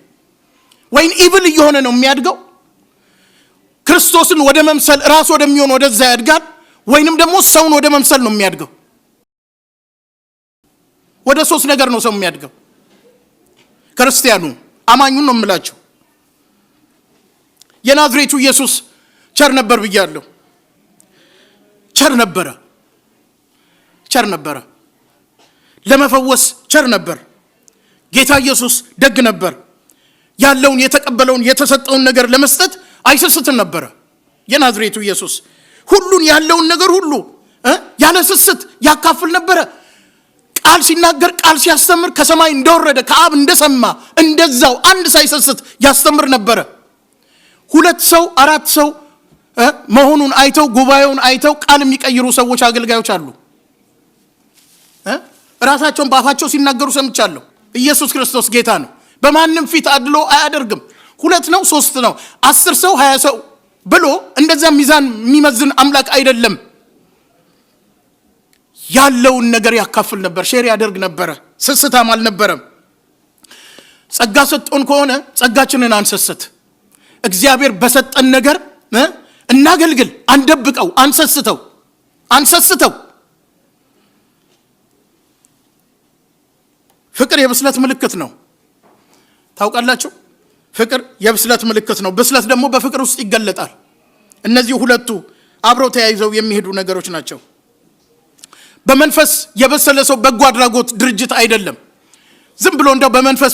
ወይም evil እየሆነ ነው የሚያድገው፣ ክርስቶስን ወደ መምሰል፣ ራስ ወደሚሆን ወደዛ ያድጋል፣ ወይንም ደግሞ ሰውን ወደ መምሰል ነው የሚያድገው። ወደ ሶስት ነገር ነው ሰው የሚያድገው። ክርስቲያኑ፣ አማኙን ነው የምላችሁ። የናዝሬቱ ኢየሱስ ቸር ነበር ብያለሁ። ቸር ነበረ፣ ቸር ነበረ። ለመፈወስ ቸር ነበር። ጌታ ኢየሱስ ደግ ነበር። ያለውን የተቀበለውን የተሰጠውን ነገር ለመስጠት አይሰስትም ነበረ። የናዝሬቱ ኢየሱስ ሁሉን ያለውን ነገር ሁሉ ያለ ስስት ያካፍል ነበረ። ቃል ሲናገር፣ ቃል ሲያስተምር ከሰማይ እንደወረደ ከአብ እንደሰማ እንደዛው አንድ ሳይሰስት ያስተምር ነበረ። 2 ሰው 4 ሰው መሆኑን አይተው ጉባኤውን አይተው ቃል የሚቀይሩ ሰዎች አገልጋዮች አሉ። ራሳቸውን በአፋቸው ሲናገሩ ሰምቻለሁ። ኢየሱስ ክርስቶስ ጌታ ነው። በማንም ፊት አድሎ አያደርግም። 2 ነው 3 ነው 10 ሰው 20 ሰው ብሎ እንደዛ ሚዛን የሚመዝን አምላክ አይደለም። ያለውን ነገር ያካፍል ነበር፣ share ያደርግ ነበር። ስስታም አልነበረም። ጸጋ ሰጥቶን ከሆነ ጸጋችንን አንሰስት። እግዚአብሔር በሰጠን ነገር እናገልግል፣ አንደብቀው፣ አንሰስተው አንሰስተው። ፍቅር የብስለት ምልክት ነው። ታውቃላችሁ? ፍቅር የብስለት ምልክት ነው። ብስለት ደግሞ በፍቅር ውስጥ ይገለጣል። እነዚህ ሁለቱ አብረው ተያይዘው የሚሄዱ ነገሮች ናቸው። በመንፈስ የበሰለ ሰው በጎ አድራጎት ድርጅት አይደለም። ዝም ብሎ እንደው በመንፈስ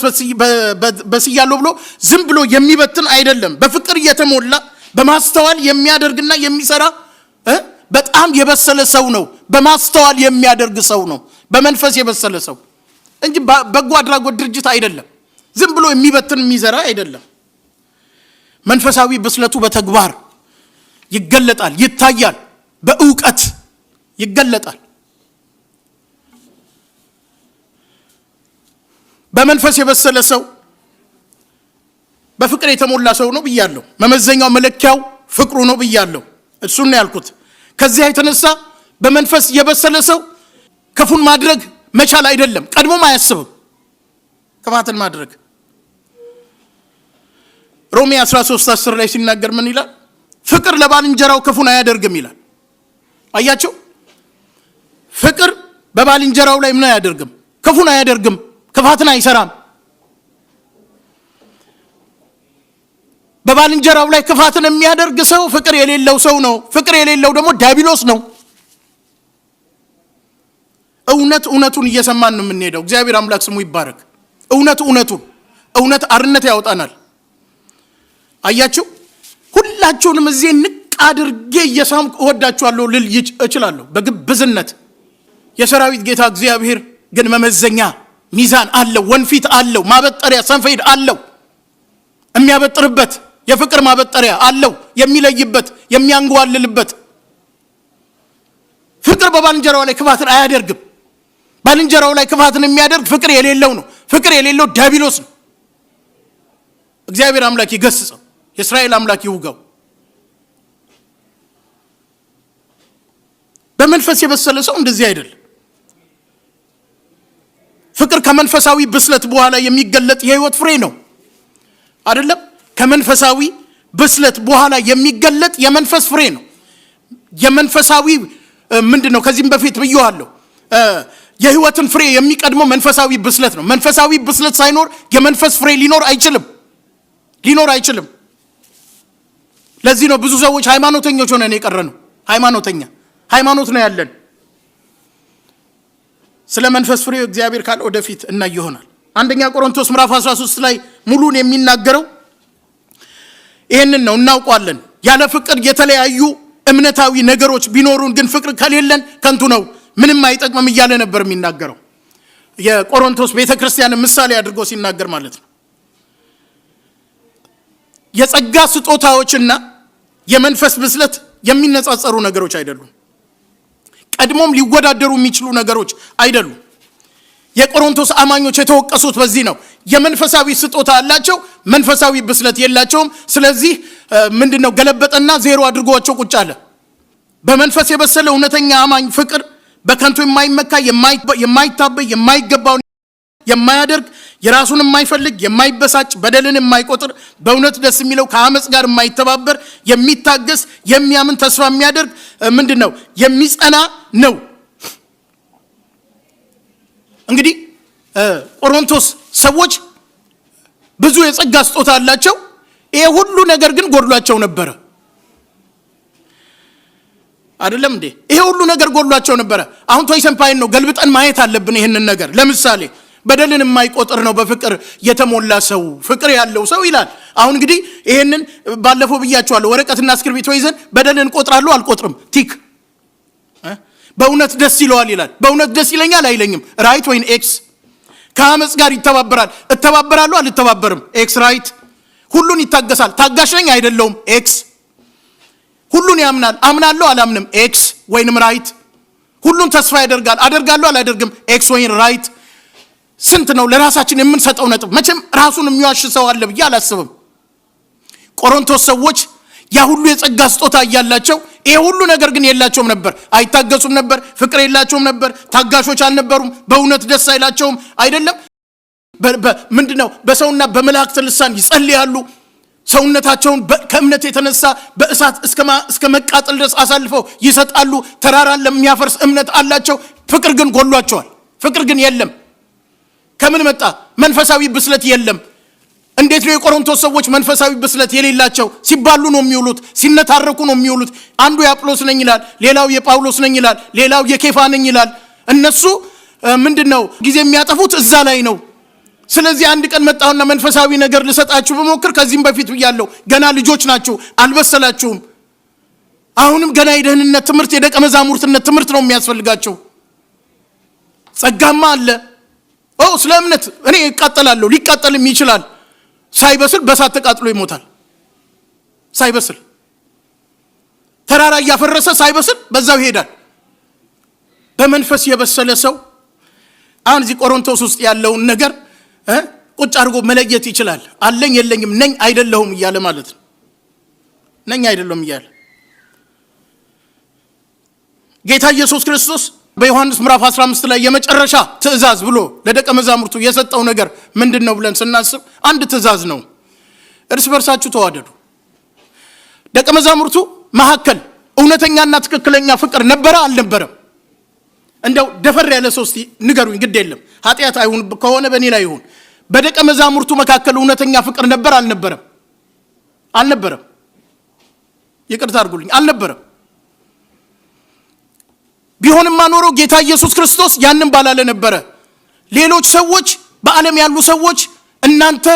በስያለሁ ብሎ ዝም ብሎ የሚበትን አይደለም። በፍቅር የተሞላ በማስተዋል የሚያደርግና የሚሰራ በጣም የበሰለ ሰው ነው። በማስተዋል የሚያደርግ ሰው ነው በመንፈስ የበሰለ ሰው እንጂ በጎ አድራጎት ድርጅት አይደለም። ዝም ብሎ የሚበትን የሚዘራ አይደለም። መንፈሳዊ ብስለቱ በተግባር ይገለጣል፣ ይታያል፣ በእውቀት ይገለጣል። በመንፈስ የበሰለ ሰው በፍቅር የተሞላ ሰው ነው ብያለሁ። መመዘኛው መለኪያው ፍቅሩ ነው ብያለሁ። እሱን ነው ያልኩት። ከዚያ የተነሳ በመንፈስ የበሰለ ሰው ክፉን ማድረግ መቻል አይደለም፣ ቀድሞም አያስብም ክፋትን ማድረግ። ሮሜ 13:10 ላይ ሲናገር ምን ይላል? ፍቅር ለባልንጀራው ክፉን አያደርግም ይላል። አያችሁ? ፍቅር በባልንጀራው ላይ ምን አያደርግም? ክፉን አያደርግም፣ ክፋትን አይሰራም። በባልንጀራው ላይ ክፋትን የሚያደርግ ሰው ፍቅር የሌለው ሰው ነው። ፍቅር የሌለው ደግሞ ዲያብሎስ ነው። እውነት እውነቱን እየሰማን ነው የምንሄደው። እግዚአብሔር አምላክ ስሙ ይባረክ። እውነት እውነቱን እውነት አርነት ያወጣናል። አያችሁ? ሁላችሁንም እዚህ ንቅ አድርጌ እየሳምኩ እወዳችኋለሁ ልል እችላለሁ በግብዝነት። የሰራዊት ጌታ እግዚአብሔር ግን መመዘኛ ሚዛን አለው፣ ወንፊት አለው፣ ማበጠሪያ ሰንፌድ አለው፣ የሚያበጥርበት የፍቅር ማበጠሪያ አለው፣ የሚለይበት፣ የሚያንጓልልበት። ፍቅር በባልንጀራው ላይ ክፋትን አያደርግም። ባልንጀራው ላይ ክፋትን የሚያደርግ ፍቅር የሌለው ነው። ፍቅር የሌለው ዲያብሎስ ነው። እግዚአብሔር አምላክ ይገስጸው፣ የእስራኤል አምላክ ይውጋው። በመንፈስ የበሰለ ሰው እንደዚህ አይደለም። ፍቅር ከመንፈሳዊ ብስለት በኋላ የሚገለጥ የህይወት ፍሬ ነው። አይደለም? ከመንፈሳዊ ብስለት በኋላ የሚገለጥ የመንፈስ ፍሬ ነው። የመንፈሳዊ ምንድነው? ከዚህም በፊት ብየዋለሁ። የህይወትን ፍሬ የሚቀድመው መንፈሳዊ ብስለት ነው። መንፈሳዊ ብስለት ሳይኖር የመንፈስ ፍሬ ሊኖር አይችልም፣ ሊኖር አይችልም። ለዚህ ነው ብዙ ሰዎች ሃይማኖተኞች ሆነን የቀረነው። ሃይማኖተኛ ሃይማኖት ነው ያለን። ስለ መንፈስ ፍሬ እግዚአብሔር ካለ ወደፊት እናይ ይሆናል። አንደኛ ቆሮንቶስ ምዕራፍ 13 ላይ ሙሉን የሚናገረው ይሄንን ነው። እናውቀዋለን። ያለ ፍቅር የተለያዩ እምነታዊ ነገሮች ቢኖሩን ግን ፍቅር ከሌለን ከንቱ ነው፣ ምንም አይጠቅምም እያለ ነበር የሚናገረው። የቆሮንቶስ ቤተክርስቲያን ምሳሌ አድርጎ ሲናገር ማለት ነው። የጸጋ ስጦታዎችና የመንፈስ ብስለት የሚነጻጸሩ ነገሮች አይደሉም። ቀድሞም ሊወዳደሩ የሚችሉ ነገሮች አይደሉም። የቆሮንቶስ አማኞች የተወቀሱት በዚህ ነው። የመንፈሳዊ ስጦታ አላቸው፣ መንፈሳዊ ብስለት የላቸውም። ስለዚህ ምንድነው ገለበጠና ዜሮ አድርጓቸው ቁጭ አለ። በመንፈስ የበሰለ እውነተኛ አማኝ ፍቅር በከንቱ የማይመካ፣ የማይታበይ፣ የማይገባውን የማያደርግ፣ የራሱን የማይፈልግ፣ የማይበሳጭ፣ በደልን የማይቆጥር፣ በእውነት ደስ የሚለው፣ ከአመጽ ጋር የማይተባበር፣ የሚታገስ፣ የሚያምን፣ ተስፋ የሚያደርግ ምንድነው የሚጸና ነው። እንግዲህ ቆሮንቶስ ሰዎች ብዙ የጸጋ ስጦታ አላቸው። ይሄ ሁሉ ነገር ግን ጎድሏቸው ነበር። አይደለም እንዴ? ይሄ ሁሉ ነገር ጎድሏቸው ነበረ። አሁን ቶይሰን ፓይን ነው ገልብጠን ማየት አለብን ይህንን ነገር። ለምሳሌ በደልን የማይቆጥር ነው በፍቅር የተሞላ ሰው፣ ፍቅር ያለው ሰው ይላል። አሁን እንግዲህ ይሄንን ባለፈው ብያቸዋለሁ። ወረቀትና እስክርቢቶ ይዘን በደልን እቆጥራለሁ አልቆጥርም፣ tick። በእውነት ደስ ይለዋል ይላል። በእውነት ደስ ይለኛል አይለኝም፣ right ወይን X። ከአመፅ ጋር ይተባበራል፣ እተባበራለሁ አልተባበርም፣ X right። ሁሉን ይታገሳል፣ ታጋሽ ነኝ አይደለሁም፣ X። ሁሉን ያምናል፣ አምናለሁ አላምንም፣ X ወይንም right። ሁሉን ተስፋ ያደርጋል፣ አደርጋለሁ አላደርግም፣ X ወይን right። ስንት ነው ለራሳችን የምንሰጠው ነጥብ? መቼም ራሱን የሚዋሽ ሰው አለ ብዬ አላስብም። ቆሮንቶስ ሰዎች ያ ሁሉ የጸጋ ስጦታ እያላቸው ይሄ ሁሉ ነገር ግን የላቸውም ነበር። አይታገሱም ነበር፣ ፍቅር የላቸውም ነበር፣ ታጋሾች አልነበሩም፣ በእውነት ደስ አይላቸውም። አይደለም ምንድነው? በሰውና በመላእክት ልሳን ይጸልያሉ። ሰውነታቸውን ከእምነት የተነሳ በእሳት እስከ መቃጠል ድረስ አሳልፈው ይሰጣሉ። ተራራን ለሚያፈርስ እምነት አላቸው። ፍቅር ግን ጎሏቸዋል። ፍቅር ግን የለም። ከምን መጣ? መንፈሳዊ ብስለት የለም። እንዴት ነው የቆሮንቶስ ሰዎች መንፈሳዊ ብስለት የሌላቸው? ሲባሉ ነው የሚውሉት፣ ሲነታረኩ ነው የሚውሉት። አንዱ የአጵሎስ ነኝ ይላል፣ ሌላው የጳውሎስ ነኝ ይላል፣ ሌላው የኬፋ ነኝ ይላል። እነሱ ምንድነው ጊዜ የሚያጠፉት እዛ ላይ ነው። ስለዚህ አንድ ቀን መጣሁና መንፈሳዊ ነገር ልሰጣችሁ ብሞክር ከዚህም በፊት ብያለሁ፣ ገና ልጆች ናችሁ፣ አልበሰላችሁም። አሁንም ገና የደህንነት ትምህርት የደቀ መዛሙርትነት ትምህርት ነው የሚያስፈልጋቸው። ጸጋማ አለ። ስለ እምነት እኔ እቃጠላለሁ፣ ሊቃጠልም ይችላል። ሳይበስል በሳት ተቃጥሎ ይሞታል። ሳይበስል ተራራ እያፈረሰ ሳይበስል በዛው ይሄዳል። በመንፈስ የበሰለ ሰው አሁን እዚህ ቆሮንቶስ ውስጥ ያለውን ነገር ቁጭ አድርጎ መለየት ይችላል። አለኝ የለኝም፣ ነኝ አይደለሁም እያለ ማለት ነው። ነኝ አይደለሁም እያለ ጌታ ኢየሱስ ክርስቶስ በዮሐንስ ምዕራፍ 15 ላይ የመጨረሻ ትእዛዝ ብሎ ለደቀ መዛሙርቱ የሰጠው ነገር ምንድነው ብለን ስናስብ አንድ ትእዛዝ ነው። እርስ በርሳችሁ ተዋደዱ። ደቀ መዛሙርቱ መካከል እውነተኛና ትክክለኛ ፍቅር ነበረ አልነበረም? እንደው ደፈር ያለ ሰው እስቲ ንገሩኝ። ግድ የለም ኃጢአት አይሁን ከሆነ በእኔ ላይ ይሁን። በደቀ መዛሙርቱ መካከል እውነተኛ ፍቅር ነበር አልነበረም? አልነበረም። ይቅርታ አድርጉልኝ፣ አልነበረም። ቢሆንማ ኖሮ ጌታ ኢየሱስ ክርስቶስ ያንን ባላለ ነበረ። ሌሎች ሰዎች በዓለም ያሉ ሰዎች እናንተ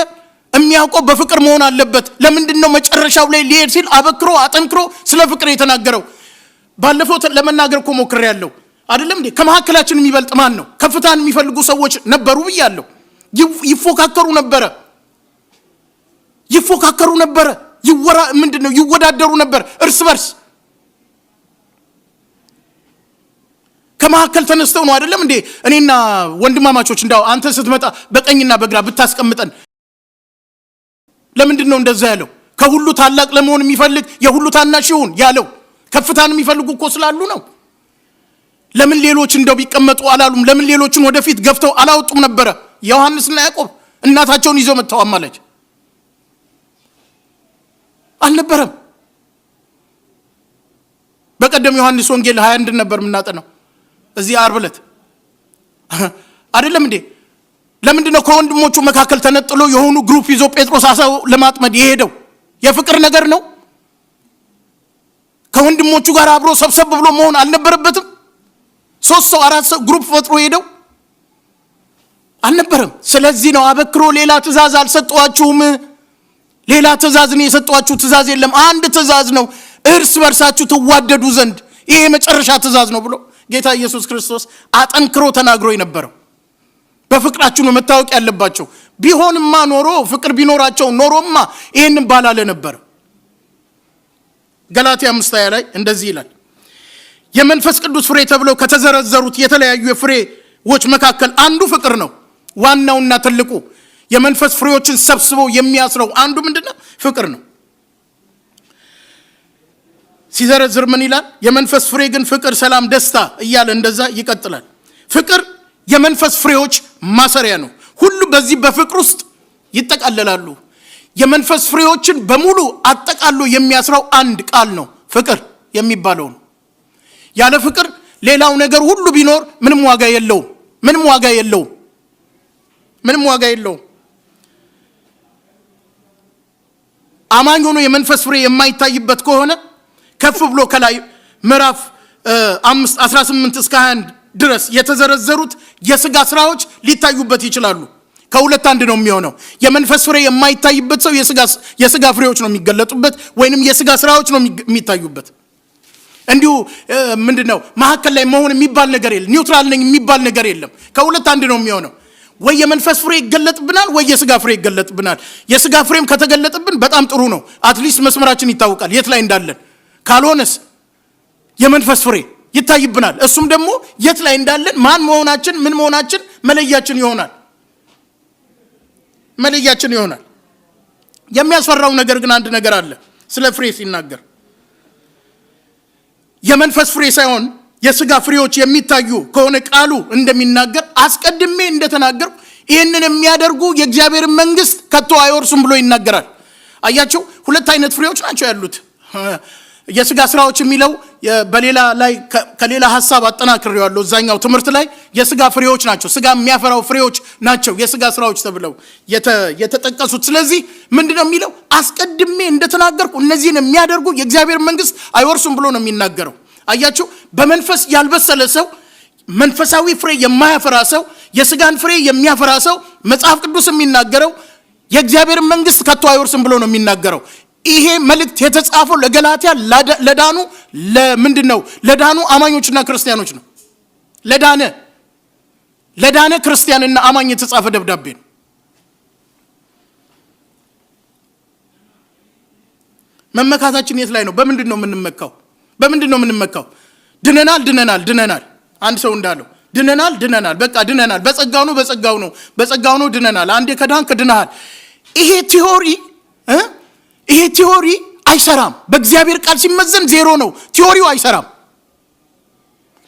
የሚያውቀው በፍቅር መሆን አለበት። ለምንድነው መጨረሻው ላይ ሊሄድ ሲል አበክሮ አጠንክሮ ስለ ፍቅር የተናገረው? ባለፈው ለመናገር እኮ ሞክሬያለሁ አይደለም እንዴ? ከመካከላችን የሚበልጥ ማን ነው? ከፍታን የሚፈልጉ ሰዎች ነበሩ ብያለሁ። ይፎካከሩ ነበረ፣ ይፎካከሩ ነበረ፣ ይወራ ምንድነው ይወዳደሩ ነበር እርስ በርስ። ከመካከል ተነስተው ነው አይደለም እንዴ? እኔና ወንድማማቾች እንዳው አንተ ስትመጣ በቀኝና በግራ ብታስቀምጠን ለምንድነው እንደዛ ያለው? ከሁሉ ታላቅ ለመሆን የሚፈልግ የሁሉ ታናሽ ይሁን ያለው ከፍታን የሚፈልጉ እኮ ስላሉ ነው። ለምን ሌሎች እንደው ቢቀመጡ አላሉም? ለምን ሌሎችን ወደፊት ገፍተው አላወጡም ነበረ? ዮሐንስና ያዕቆብ እናታቸውን ይዘው መጥተው አማላጅ አልነበረም። በቀደም ዮሐንስ ወንጌል 21 ነበር የምናጠናው እዚህ ዓርብ ዕለት አይደለም እንዴ? ለምንድነው ከወንድሞቹ መካከል ተነጥሎ የሆኑ group ይዞ ጴጥሮስ አሳው ለማጥመድ የሄደው? የፍቅር ነገር ነው? ከወንድሞቹ ጋር አብሮ ሰብሰብ ብሎ መሆን አልነበረበትም? 3 ሰው 4 ሰው group ፈጥሮ ሄደው አልነበረም። ስለዚህ ነው አበክሮ ሌላ ትእዛዝ አልሰጠኋችሁም፣ ሌላ ትእዛዝ ነው የሰጠኋችሁ ትእዛዝ የለም፣ አንድ ትእዛዝ ነው፣ እርስ በርሳችሁ ትዋደዱ ዘንድ፣ ይሄ የመጨረሻ ትእዛዝ ነው ብሎ ጌታ ኢየሱስ ክርስቶስ አጠንክሮ ተናግሮ የነበረው። በፍቅራችሁ ነው መታወቅ ያለባቸው። ቢሆንማ ኖሮ ፍቅር ቢኖራቸው ኖሮማ ይሄንን ባላለ ነበር። ገላትያ 5:20 ላይ እንደዚህ ይላል፣ የመንፈስ ቅዱስ ፍሬ ተብለው ከተዘረዘሩት የተለያዩ የፍሬዎች መካከል አንዱ ፍቅር ነው። ዋናውና ትልቁ የመንፈስ ፍሬዎችን ሰብስበው የሚያስረው አንዱ ምንድነው? ፍቅር ነው። ሲዘረዝር ምን ይላል? የመንፈስ ፍሬ ግን ፍቅር፣ ሰላም፣ ደስታ እያለ እንደዛ ይቀጥላል። ፍቅር የመንፈስ ፍሬዎች ማሰሪያ ነው። ሁሉ በዚህ በፍቅር ውስጥ ይጠቃለላሉ። የመንፈስ ፍሬዎችን በሙሉ አጠቃሎ የሚያስረው አንድ ቃል ነው፣ ፍቅር የሚባለው ነው። ያለ ፍቅር ሌላው ነገር ሁሉ ቢኖር ምንም ዋጋ የለውም። ምንም ዋጋ የለውም። ምንም ዋጋ የለውም። አማኝ ሆኖ የመንፈስ ፍሬ የማይታይበት ከሆነ ከፍ ብሎ ከላይ ምዕራፍ 5 18 እስከ 21 ድረስ የተዘረዘሩት የስጋ ስራዎች ሊታዩበት ይችላሉ። ከሁለት አንድ ነው የሚሆነው። የመንፈስ ፍሬ የማይታይበት ሰው የስጋ ፍሬዎች ነው የሚገለጡበት፣ ወይንም የስጋ ስራዎች ነው የሚታዩበት። እንዲሁ ምንድነው መሀከል ላይ መሆን የሚባል ነገር የለም። Neutral ነኝ የሚባል ነገር የለም። ከሁለት አንድ ነው የሚሆነው። ወይ የመንፈስ ፍሬ ይገለጥብናል፣ ወይ የስጋ ፍሬ ይገለጥብናል። የስጋ ፍሬም ከተገለጥብን በጣም ጥሩ ነው። At least መስመራችን ይታወቃል የት ላይ እንዳለን። ካልሆነስ የመንፈስ ፍሬ ይታይብናል። እሱም ደግሞ የት ላይ እንዳለን፣ ማን መሆናችን፣ ምን መሆናችን መለያችን ይሆናል መለያችን ይሆናል። የሚያስፈራው ነገር ግን አንድ ነገር አለ። ስለ ፍሬ ሲናገር የመንፈስ ፍሬ ሳይሆን የስጋ ፍሬዎች የሚታዩ ከሆነ ቃሉ እንደሚናገር አስቀድሜ እንደተናገርኩ ይህንን የሚያደርጉ የእግዚአብሔርን መንግስት ከቶ አይወርሱም ብሎ ይናገራል። አያቸው፣ ሁለት አይነት ፍሬዎች ናቸው ያሉት። የስጋ ስራዎች የሚለው በሌላ ላይ ከሌላ ሐሳብ አጠናክሬዋለሁ። እዛኛው ትምህርት ላይ የስጋ ፍሬዎች ናቸው፣ ስጋ የሚያፈራው ፍሬዎች ናቸው የስጋ ስራዎች ተብለው የተጠቀሱት። ስለዚህ ምንድነው የሚለው? አስቀድሜ እንደተናገርኩ እነዚህን የሚያደርጉ የእግዚአብሔር መንግስት አይወርሱም ብሎ ነው የሚናገረው። አያችሁ፣ በመንፈስ ያልበሰለ ሰው፣ መንፈሳዊ ፍሬ የማያፈራ ሰው፣ የስጋን ፍሬ የሚያፈራ ሰው መጽሐፍ ቅዱስ የሚናገረው የእግዚአብሔር መንግስት ከቶ አይወርስም ብሎ ነው የሚናገረው። ይሄ መልእክት የተጻፈው ለገላትያ ለዳኑ ለምንድነው? ለዳኑ አማኞችና ክርስቲያኖች ነው። ለዳነ ክርስቲያንና አማኝ የተጻፈ ደብዳቤ ነው። መመካታችን የት ላይ ነው? በምንድነው የምንመካው? በምንድነው የምንመካው? ድነናል ድነናል ድነናል። አንድ ሰው እንዳለው ድነናል ድነናል፣ በቃ ድነናል፣ በጸጋው ነው በጸጋው ነው በጸጋው ነው ድነናል። አንዴ ከዳንክ ድነሃል። ይሄ theory አይሰራም። በእግዚአብሔር ቃል ሲመዘን ዜሮ ነው። Theory ው አይሰራም።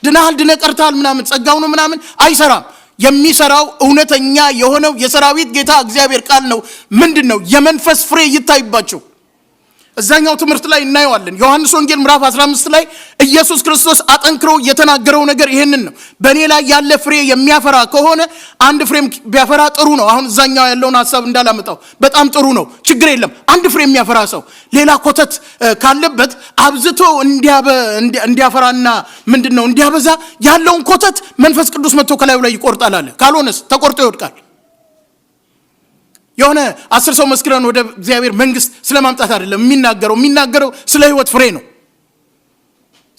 ድነሃል ድነ ቀርተሃል ምናምን ጸጋው ነው ምናምን አይሰራም። የሚሰራው እውነተኛ የሆነው የሰራዊት ጌታ እግዚአብሔር ቃል ነው። ምንድነው? የመንፈስ ፍሬ ይታይባቸው። እዛኛው ትምህርት ላይ እናየዋለን። ዮሐንስ ወንጌል ምዕራፍ 15 ላይ ኢየሱስ ክርስቶስ አጠንክሮ የተናገረው ነገር ይሄንን ነው። በእኔ ላይ ያለ ፍሬ የሚያፈራ ከሆነ አንድ ፍሬም ቢያፈራ ጥሩ ነው። አሁን እዛኛው ያለውን ሐሳብ እንዳላመጣው በጣም ጥሩ ነው፣ ችግር የለም። አንድ ፍሬ የሚያፈራ ሰው ሌላ ኮተት ካለበት አብዝቶ እንዲያፈራና ምንድነው እንዲያበዛ ያለውን ኮተት መንፈስ ቅዱስ መጥቶ ከላዩ ላይ ይቆርጣል አለ። ካልሆነስ ተቆርጦ ይወድቃል። የሆነ 10 ሰው መስክረን ወደ እግዚአብሔር መንግስት ስለማምጣት አይደለም የሚናገረው። የሚናገረው ስለ ህይወት ፍሬ ነው።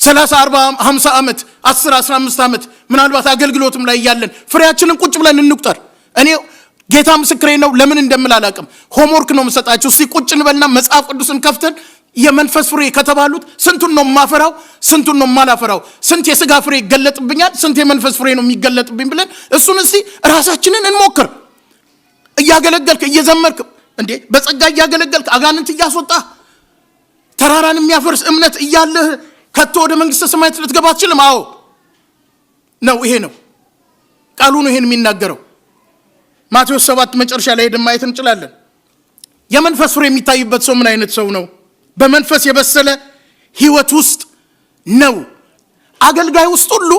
30 40 50 ዓመት 10 15 ዓመት ምናልባት አገልግሎትም ላይ እያለን ፍሬያችንን ቁጭ ብለን እንቁጠር። እኔ ጌታ ምስክሬ ነው፣ ለምን እንደምል አላውቅም። Homework ነው የምሰጣችሁ። እስቲ ቁጭ እንበልና መጽሐፍ ቅዱስን ከፍተን የመንፈስ ፍሬ ከተባሉት ስንቱን ነው የማፈራው፣ ስንቱን ነው የማላፈራው፣ ስንት የስጋ ፍሬ ይገለጥብኛል፣ ስንት የመንፈስ ፍሬ ነው የሚገለጥብኝ ብለን እሱን እስቲ ራሳችንን እንሞክር። እያገለገልክ እየዘመርክ እንዴ በጸጋ እያገለገልክ አጋንንት እያስወጣ ተራራን የሚያፈርስ እምነት እያለህ ከቶ ወደ መንግስተ ሰማያት ልትገባ አትችልም። አዎ ነው፣ ይሄ ነው ቃሉ ነው ይሄን የሚናገረው። ማቴዎስ 7 መጨረሻ ላይ ሄደን ማየት እንችላለን። የመንፈስ ፍሬ የሚታይበት ሰው ምን አይነት ሰው ነው? በመንፈስ የበሰለ ህይወት ውስጥ ነው። አገልጋይ ውስጥ ሁሉ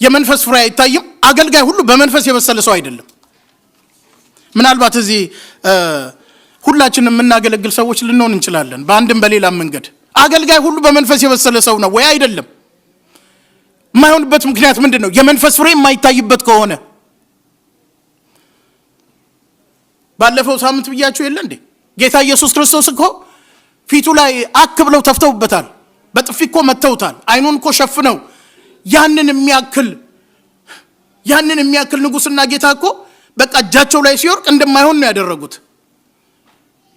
የመንፈስ ፍሬ አይታይም። አገልጋይ ሁሉ በመንፈስ የበሰለ ሰው አይደለም። ምናልባት እዚህ ሁላችንም የምናገለግል ሰዎች ልንሆን እንችላለን፣ በአንድም በሌላም መንገድ። አገልጋይ ሁሉ በመንፈስ የበሰለ ሰው ነው ወይ? አይደለም። የማይሆንበት ምክንያት ምንድነው? የመንፈስ ፍሬ የማይታይበት ከሆነ። ባለፈው ሳምንት ብያችሁ የለ እንዴ? ጌታ ኢየሱስ ክርስቶስ እኮ ፊቱ ላይ አክ ብለው ተፍተውበታል። በጥፊ እኮ መተውታል። አይኑን እኮ ሸፍነው ያንን የሚያክል ንጉስና ጌታ እኮ በቃ እጃቸው ላይ ሲወርቅ እንደማይሆን ነው ያደረጉት።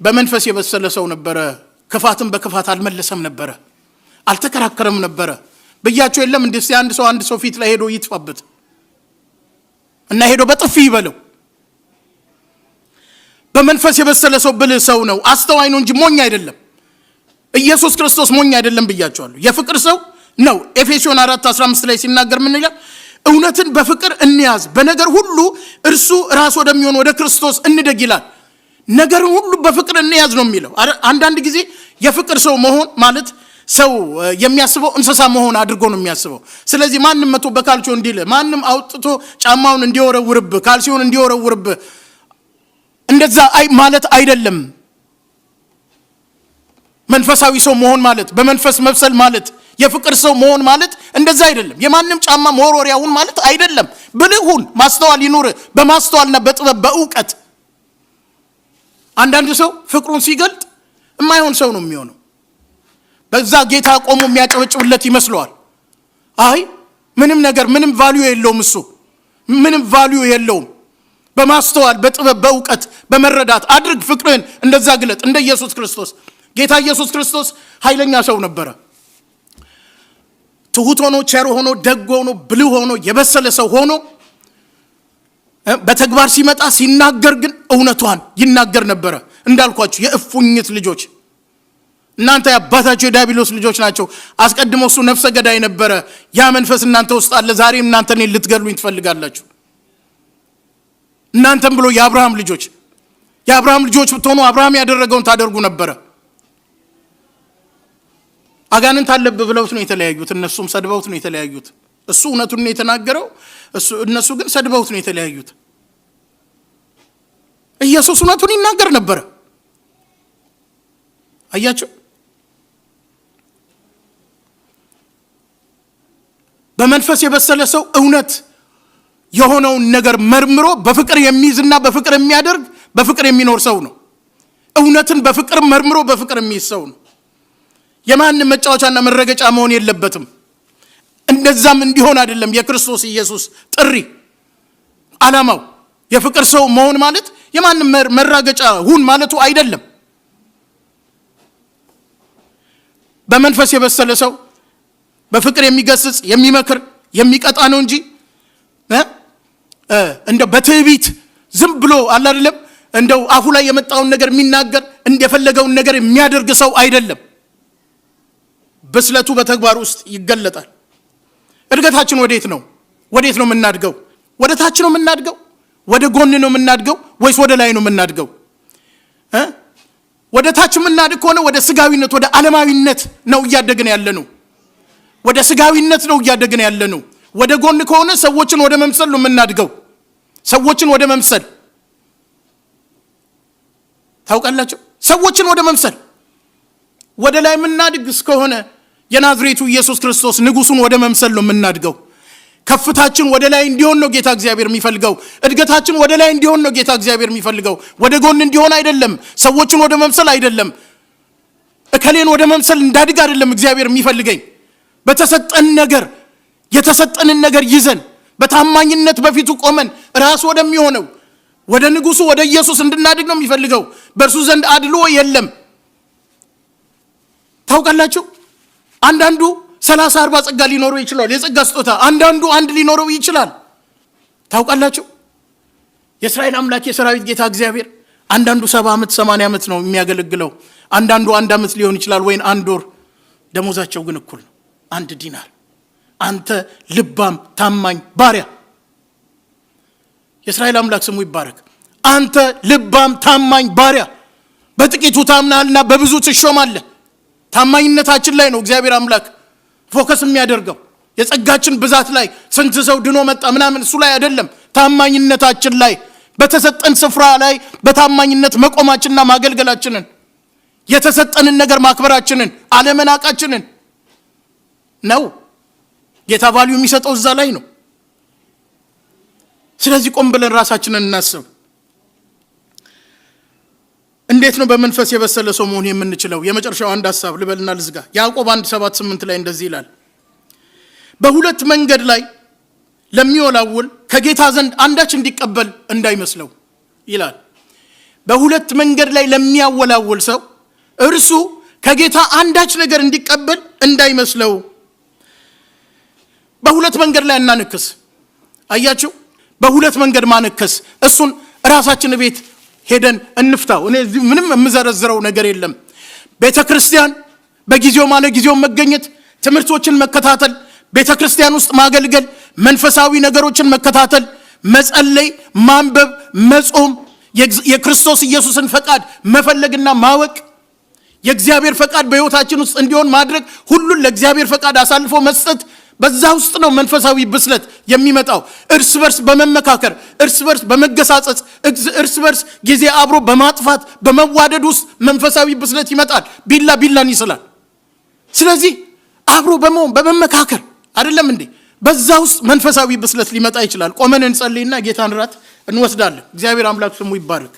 በመንፈስ የበሰለ ሰው ነበረ። ክፋትን በክፋት አልመለሰም ነበረ፣ አልተከራከረም ነበረ። ብያቸው የለም እንዴ? እስቲ አንድ ሰው ፊት ላይ ሄዶ ይጥፋበት እና ሄዶ በጥፊ ይበለው። በመንፈስ የበሰለ ሰው ብልህ ሰው ነው፣ አስተዋይ ነው እንጂ ሞኝ አይደለም። ኢየሱስ ክርስቶስ ሞኝ አይደለም ብያቸዋለሁ። የፍቅር ሰው ነው። ኤፌሶን 4:15 ላይ ሲናገር ምን ይላል? እውነትን በፍቅር እንያዝ፣ በነገር ሁሉ እርሱ ራስ ወደሚሆን ወደ ክርስቶስ እንደግ ይላል። ነገርን ሁሉ በፍቅር እንያዝ ነው የሚለው። አንዳንድ ጊዜ የፍቅር ሰው መሆን ማለት ሰው የሚያስበው እንስሳ መሆን አድርጎ ነው የሚያስበው። ስለዚህ ማንም መጥቶ በካልቾ እንዲል፣ ማንም አውጥቶ ጫማውን እንዲወረውርብህ፣ ካልሲውን እንዲወረውርብህ እንደዛ አይ ማለት አይደለም። መንፈሳዊ ሰው መሆን ማለት በመንፈስ መብሰል ማለት የፍቅር ሰው መሆን ማለት እንደዛ አይደለም። የማንም ጫማ መወርወሪያ ሁን ማለት አይደለም። ብልህ ሁን፣ ማስተዋል ይኑር፣ በማስተዋልና በጥበብ በእውቀት። አንዳንድ ሰው ፍቅሩን ሲገልጥ የማይሆን ሰው ነው የሚሆነው። በዛ ጌታ ቆሞ የሚያጨበጭብለት ይመስለዋል። አይ ምንም ነገር ምንም value የለውም፣ እሱ ምንም value የለውም። በማስተዋል በጥበብ በእውቀት በመረዳት አድርግ፣ ፍቅርህን እንደዛ ግለጥ፣ እንደ ኢየሱስ ክርስቶስ። ጌታ ኢየሱስ ክርስቶስ ኃይለኛ ሰው ነበረ። ትሁት ሆኖ፣ ቸር ሆኖ፣ ደግ ሆኖ፣ ብልህ ሆኖ፣ የበሰለ ሰው ሆኖ በተግባር ሲመጣ ሲናገር ግን እውነቷን ይናገር ነበረ። እንዳልኳችሁ የእፉኝት ልጆች እናንተ የአባታችሁ የዲያብሎስ ልጆች ናቸው። አስቀድሞ እሱ ነፍሰ ገዳይ ነበረ። ያ መንፈስ እናንተ ውስጥ አለ። ዛሬም እናንተ እኔን ልትገድሉኝ ትፈልጋላችሁ። እናንተም ብሎ የአብርሃም ልጆች፣ የአብርሃም ልጆች ብትሆኑ አብርሃም ያደረገውን ታደርጉ ነበረ። አጋንንት አለብህ ብለውት ነው የተለያዩት። እነሱም ሰድበውት ነው የተለያዩት። እሱ እውነቱን ነው የተናገረው፣ እነሱ ግን ሰድበውት ነው የተለያዩት። ኢየሱስ እውነቱን ይናገር ነበረ። አያቸው። በመንፈስ የበሰለ ሰው እውነት የሆነውን ነገር መርምሮ በፍቅር የሚይዝና በፍቅር የሚያደርግ በፍቅር የሚኖር ሰው ነው። እውነትን በፍቅር መርምሮ በፍቅር የሚይዝ ሰው ነው። የማንም መጫወቻና መረገጫ መሆን የለበትም። እንደዛም እንዲሆን አይደለም የክርስቶስ ኢየሱስ ጥሪ ዓላማው። የፍቅር ሰው መሆን ማለት የማንም መራገጫ ሁን ማለቱ አይደለም። በመንፈስ የበሰለ ሰው በፍቅር የሚገስጽ፣ የሚመክር፣ የሚቀጣ ነው እንጂ እንደው በትዕቢት ዝም ብሎ አለ አይደለም፣ እንደው አፉ ላይ የመጣውን ነገር የሚናገር፣ እንደፈለገውን ነገር የሚያደርግ ሰው አይደለም። ብስለቱ በተግባር ውስጥ ይገለጣል። እድገታችን ወዴት ነው? ወዴት ነው የምናድገው? ወደ ታች ነው የምናድገው? ወደ ጎን ነው የምናድገው? ወይስ ወደ ላይ ነው የምናድገው? ወደ ታች የምናድግ ከሆነ ወደ ስጋዊነት፣ ወደ ዓለማዊነት ነው እያደግን ያለነው። ወደ ስጋዊነት ነው እያደግን ያለነው። ወደ ጎን ከሆነ ሰዎችን ወደ መምሰል ነው የምናድገው። ሰዎችን ወደ መምሰል ታውቃላችሁ? ሰዎችን ወደ መምሰል። ወደ ላይ የምናድግ እስከሆነ የናዝሬቱ ኢየሱስ ክርስቶስ ንጉሱን ወደ መምሰል ነው የምናድገው። ከፍታችን ወደ ላይ እንዲሆን ነው ጌታ እግዚአብሔር የሚፈልገው። እድገታችን ወደ ላይ እንዲሆን ነው ጌታ እግዚአብሔር የሚፈልገው። ወደ ጎን እንዲሆን አይደለም። ሰዎችን ወደ መምሰል አይደለም። እከሌን ወደ መምሰል እንዳድግ አይደለም እግዚአብሔር የሚፈልገኝ። በተሰጠን ነገር የተሰጠንን ነገር ይዘን በታማኝነት በፊቱ ቆመን ራስ ወደሚሆነው ወደ ንጉሱ ወደ ኢየሱስ እንድናድግ ነው የሚፈልገው። በእርሱ ዘንድ አድልዎ የለም። ታውቃላችሁ፣ አንዳንዱ 30 40 ጸጋ ሊኖረው ይችላል፣ የጸጋ ስጦታ። አንዳንዱ አንድ ሊኖረው ይችላል። ታውቃላችሁ፣ የእስራኤል አምላክ የሰራዊት ጌታ እግዚአብሔር አንዳንዱ 70 ዓመት 80 ዓመት ነው የሚያገለግለው። አንዳንዱ አንድ ዓመት ሊሆን ይችላል ወይም አንድ ወር። ደሞዛቸው ግን እኩል ነው፣ 1 ዲናር። አንተ ልባም ታማኝ ባሪያ፣ የእስራኤል አምላክ ስሙ ይባረክ። አንተ ልባም ታማኝ ባሪያ፣ በጥቂቱ ታምናልና በብዙ ትሾማለህ። ታማኝነታችን ላይ ነው እግዚአብሔር አምላክ focus የሚያደርገው። የጸጋችን ብዛት ላይ፣ ስንት ሰው ድኖ መጣ ምናምን እሱ ላይ አይደለም። ታማኝነታችን ላይ፣ በተሰጠን ስፍራ ላይ በታማኝነት መቆማችንና ማገልገላችንን፣ የተሰጠንን ነገር ማክበራችንን፣ አለመናቃችንን ነው ጌታ value የሚሰጠው እዛ ላይ ነው። ስለዚህ ቆም ብለን ራሳችንን እናስብ። እንዴት ነው በመንፈስ የበሰለ ሰው መሆን የምንችለው? የመጨረሻው አንድ ሐሳብ ልበልና ልዝጋ። ያዕቆብ 1:7-8 ላይ እንደዚህ ይላል፣ በሁለት መንገድ ላይ ለሚወላውል ከጌታ ዘንድ አንዳች እንዲቀበል እንዳይመስለው ይላል። በሁለት መንገድ ላይ ለሚያወላውል ሰው እርሱ ከጌታ አንዳች ነገር እንዲቀበል እንዳይመስለው። በሁለት መንገድ ላይ እናንክስ። አያችሁ፣ በሁለት መንገድ ማንከስ፣ እሱን ራሳችን ቤት ሄደን እንፍታው። እኔ እዚህ ምንም የምዘረዝረው ነገር የለም። ቤተክርስቲያን በጊዜው ማለ ጊዜው መገኘት፣ ትምህርቶችን መከታተል፣ ቤተክርስቲያን ውስጥ ማገልገል፣ መንፈሳዊ ነገሮችን መከታተል፣ መጸለይ፣ ማንበብ፣ መጾም፣ የክርስቶስ ኢየሱስን ፈቃድ መፈለግና ማወቅ፣ የእግዚአብሔር ፈቃድ በሕይወታችን ውስጥ እንዲሆን ማድረግ፣ ሁሉን ለእግዚአብሔር ፈቃድ አሳልፎ መስጠት። በዛ ውስጥ ነው መንፈሳዊ ብስለት የሚመጣው። እርስ በርስ በመመካከር፣ እርስ በርስ በመገሳጸጽ፣ እርስ በርስ ጊዜ አብሮ በማጥፋት በመዋደድ ውስጥ መንፈሳዊ ብስለት ይመጣል። ቢላ ቢላን ይስላል። ስለዚህ አብሮ በመሆን፣ በመመካከር አይደለም እንዴ? በዛ ውስጥ መንፈሳዊ ብስለት ሊመጣ ይችላል። ቆመን እንጸልይና ጌታን ራት እንወስዳለን። እግዚአብሔር አምላክ ስሙ ይባረክ።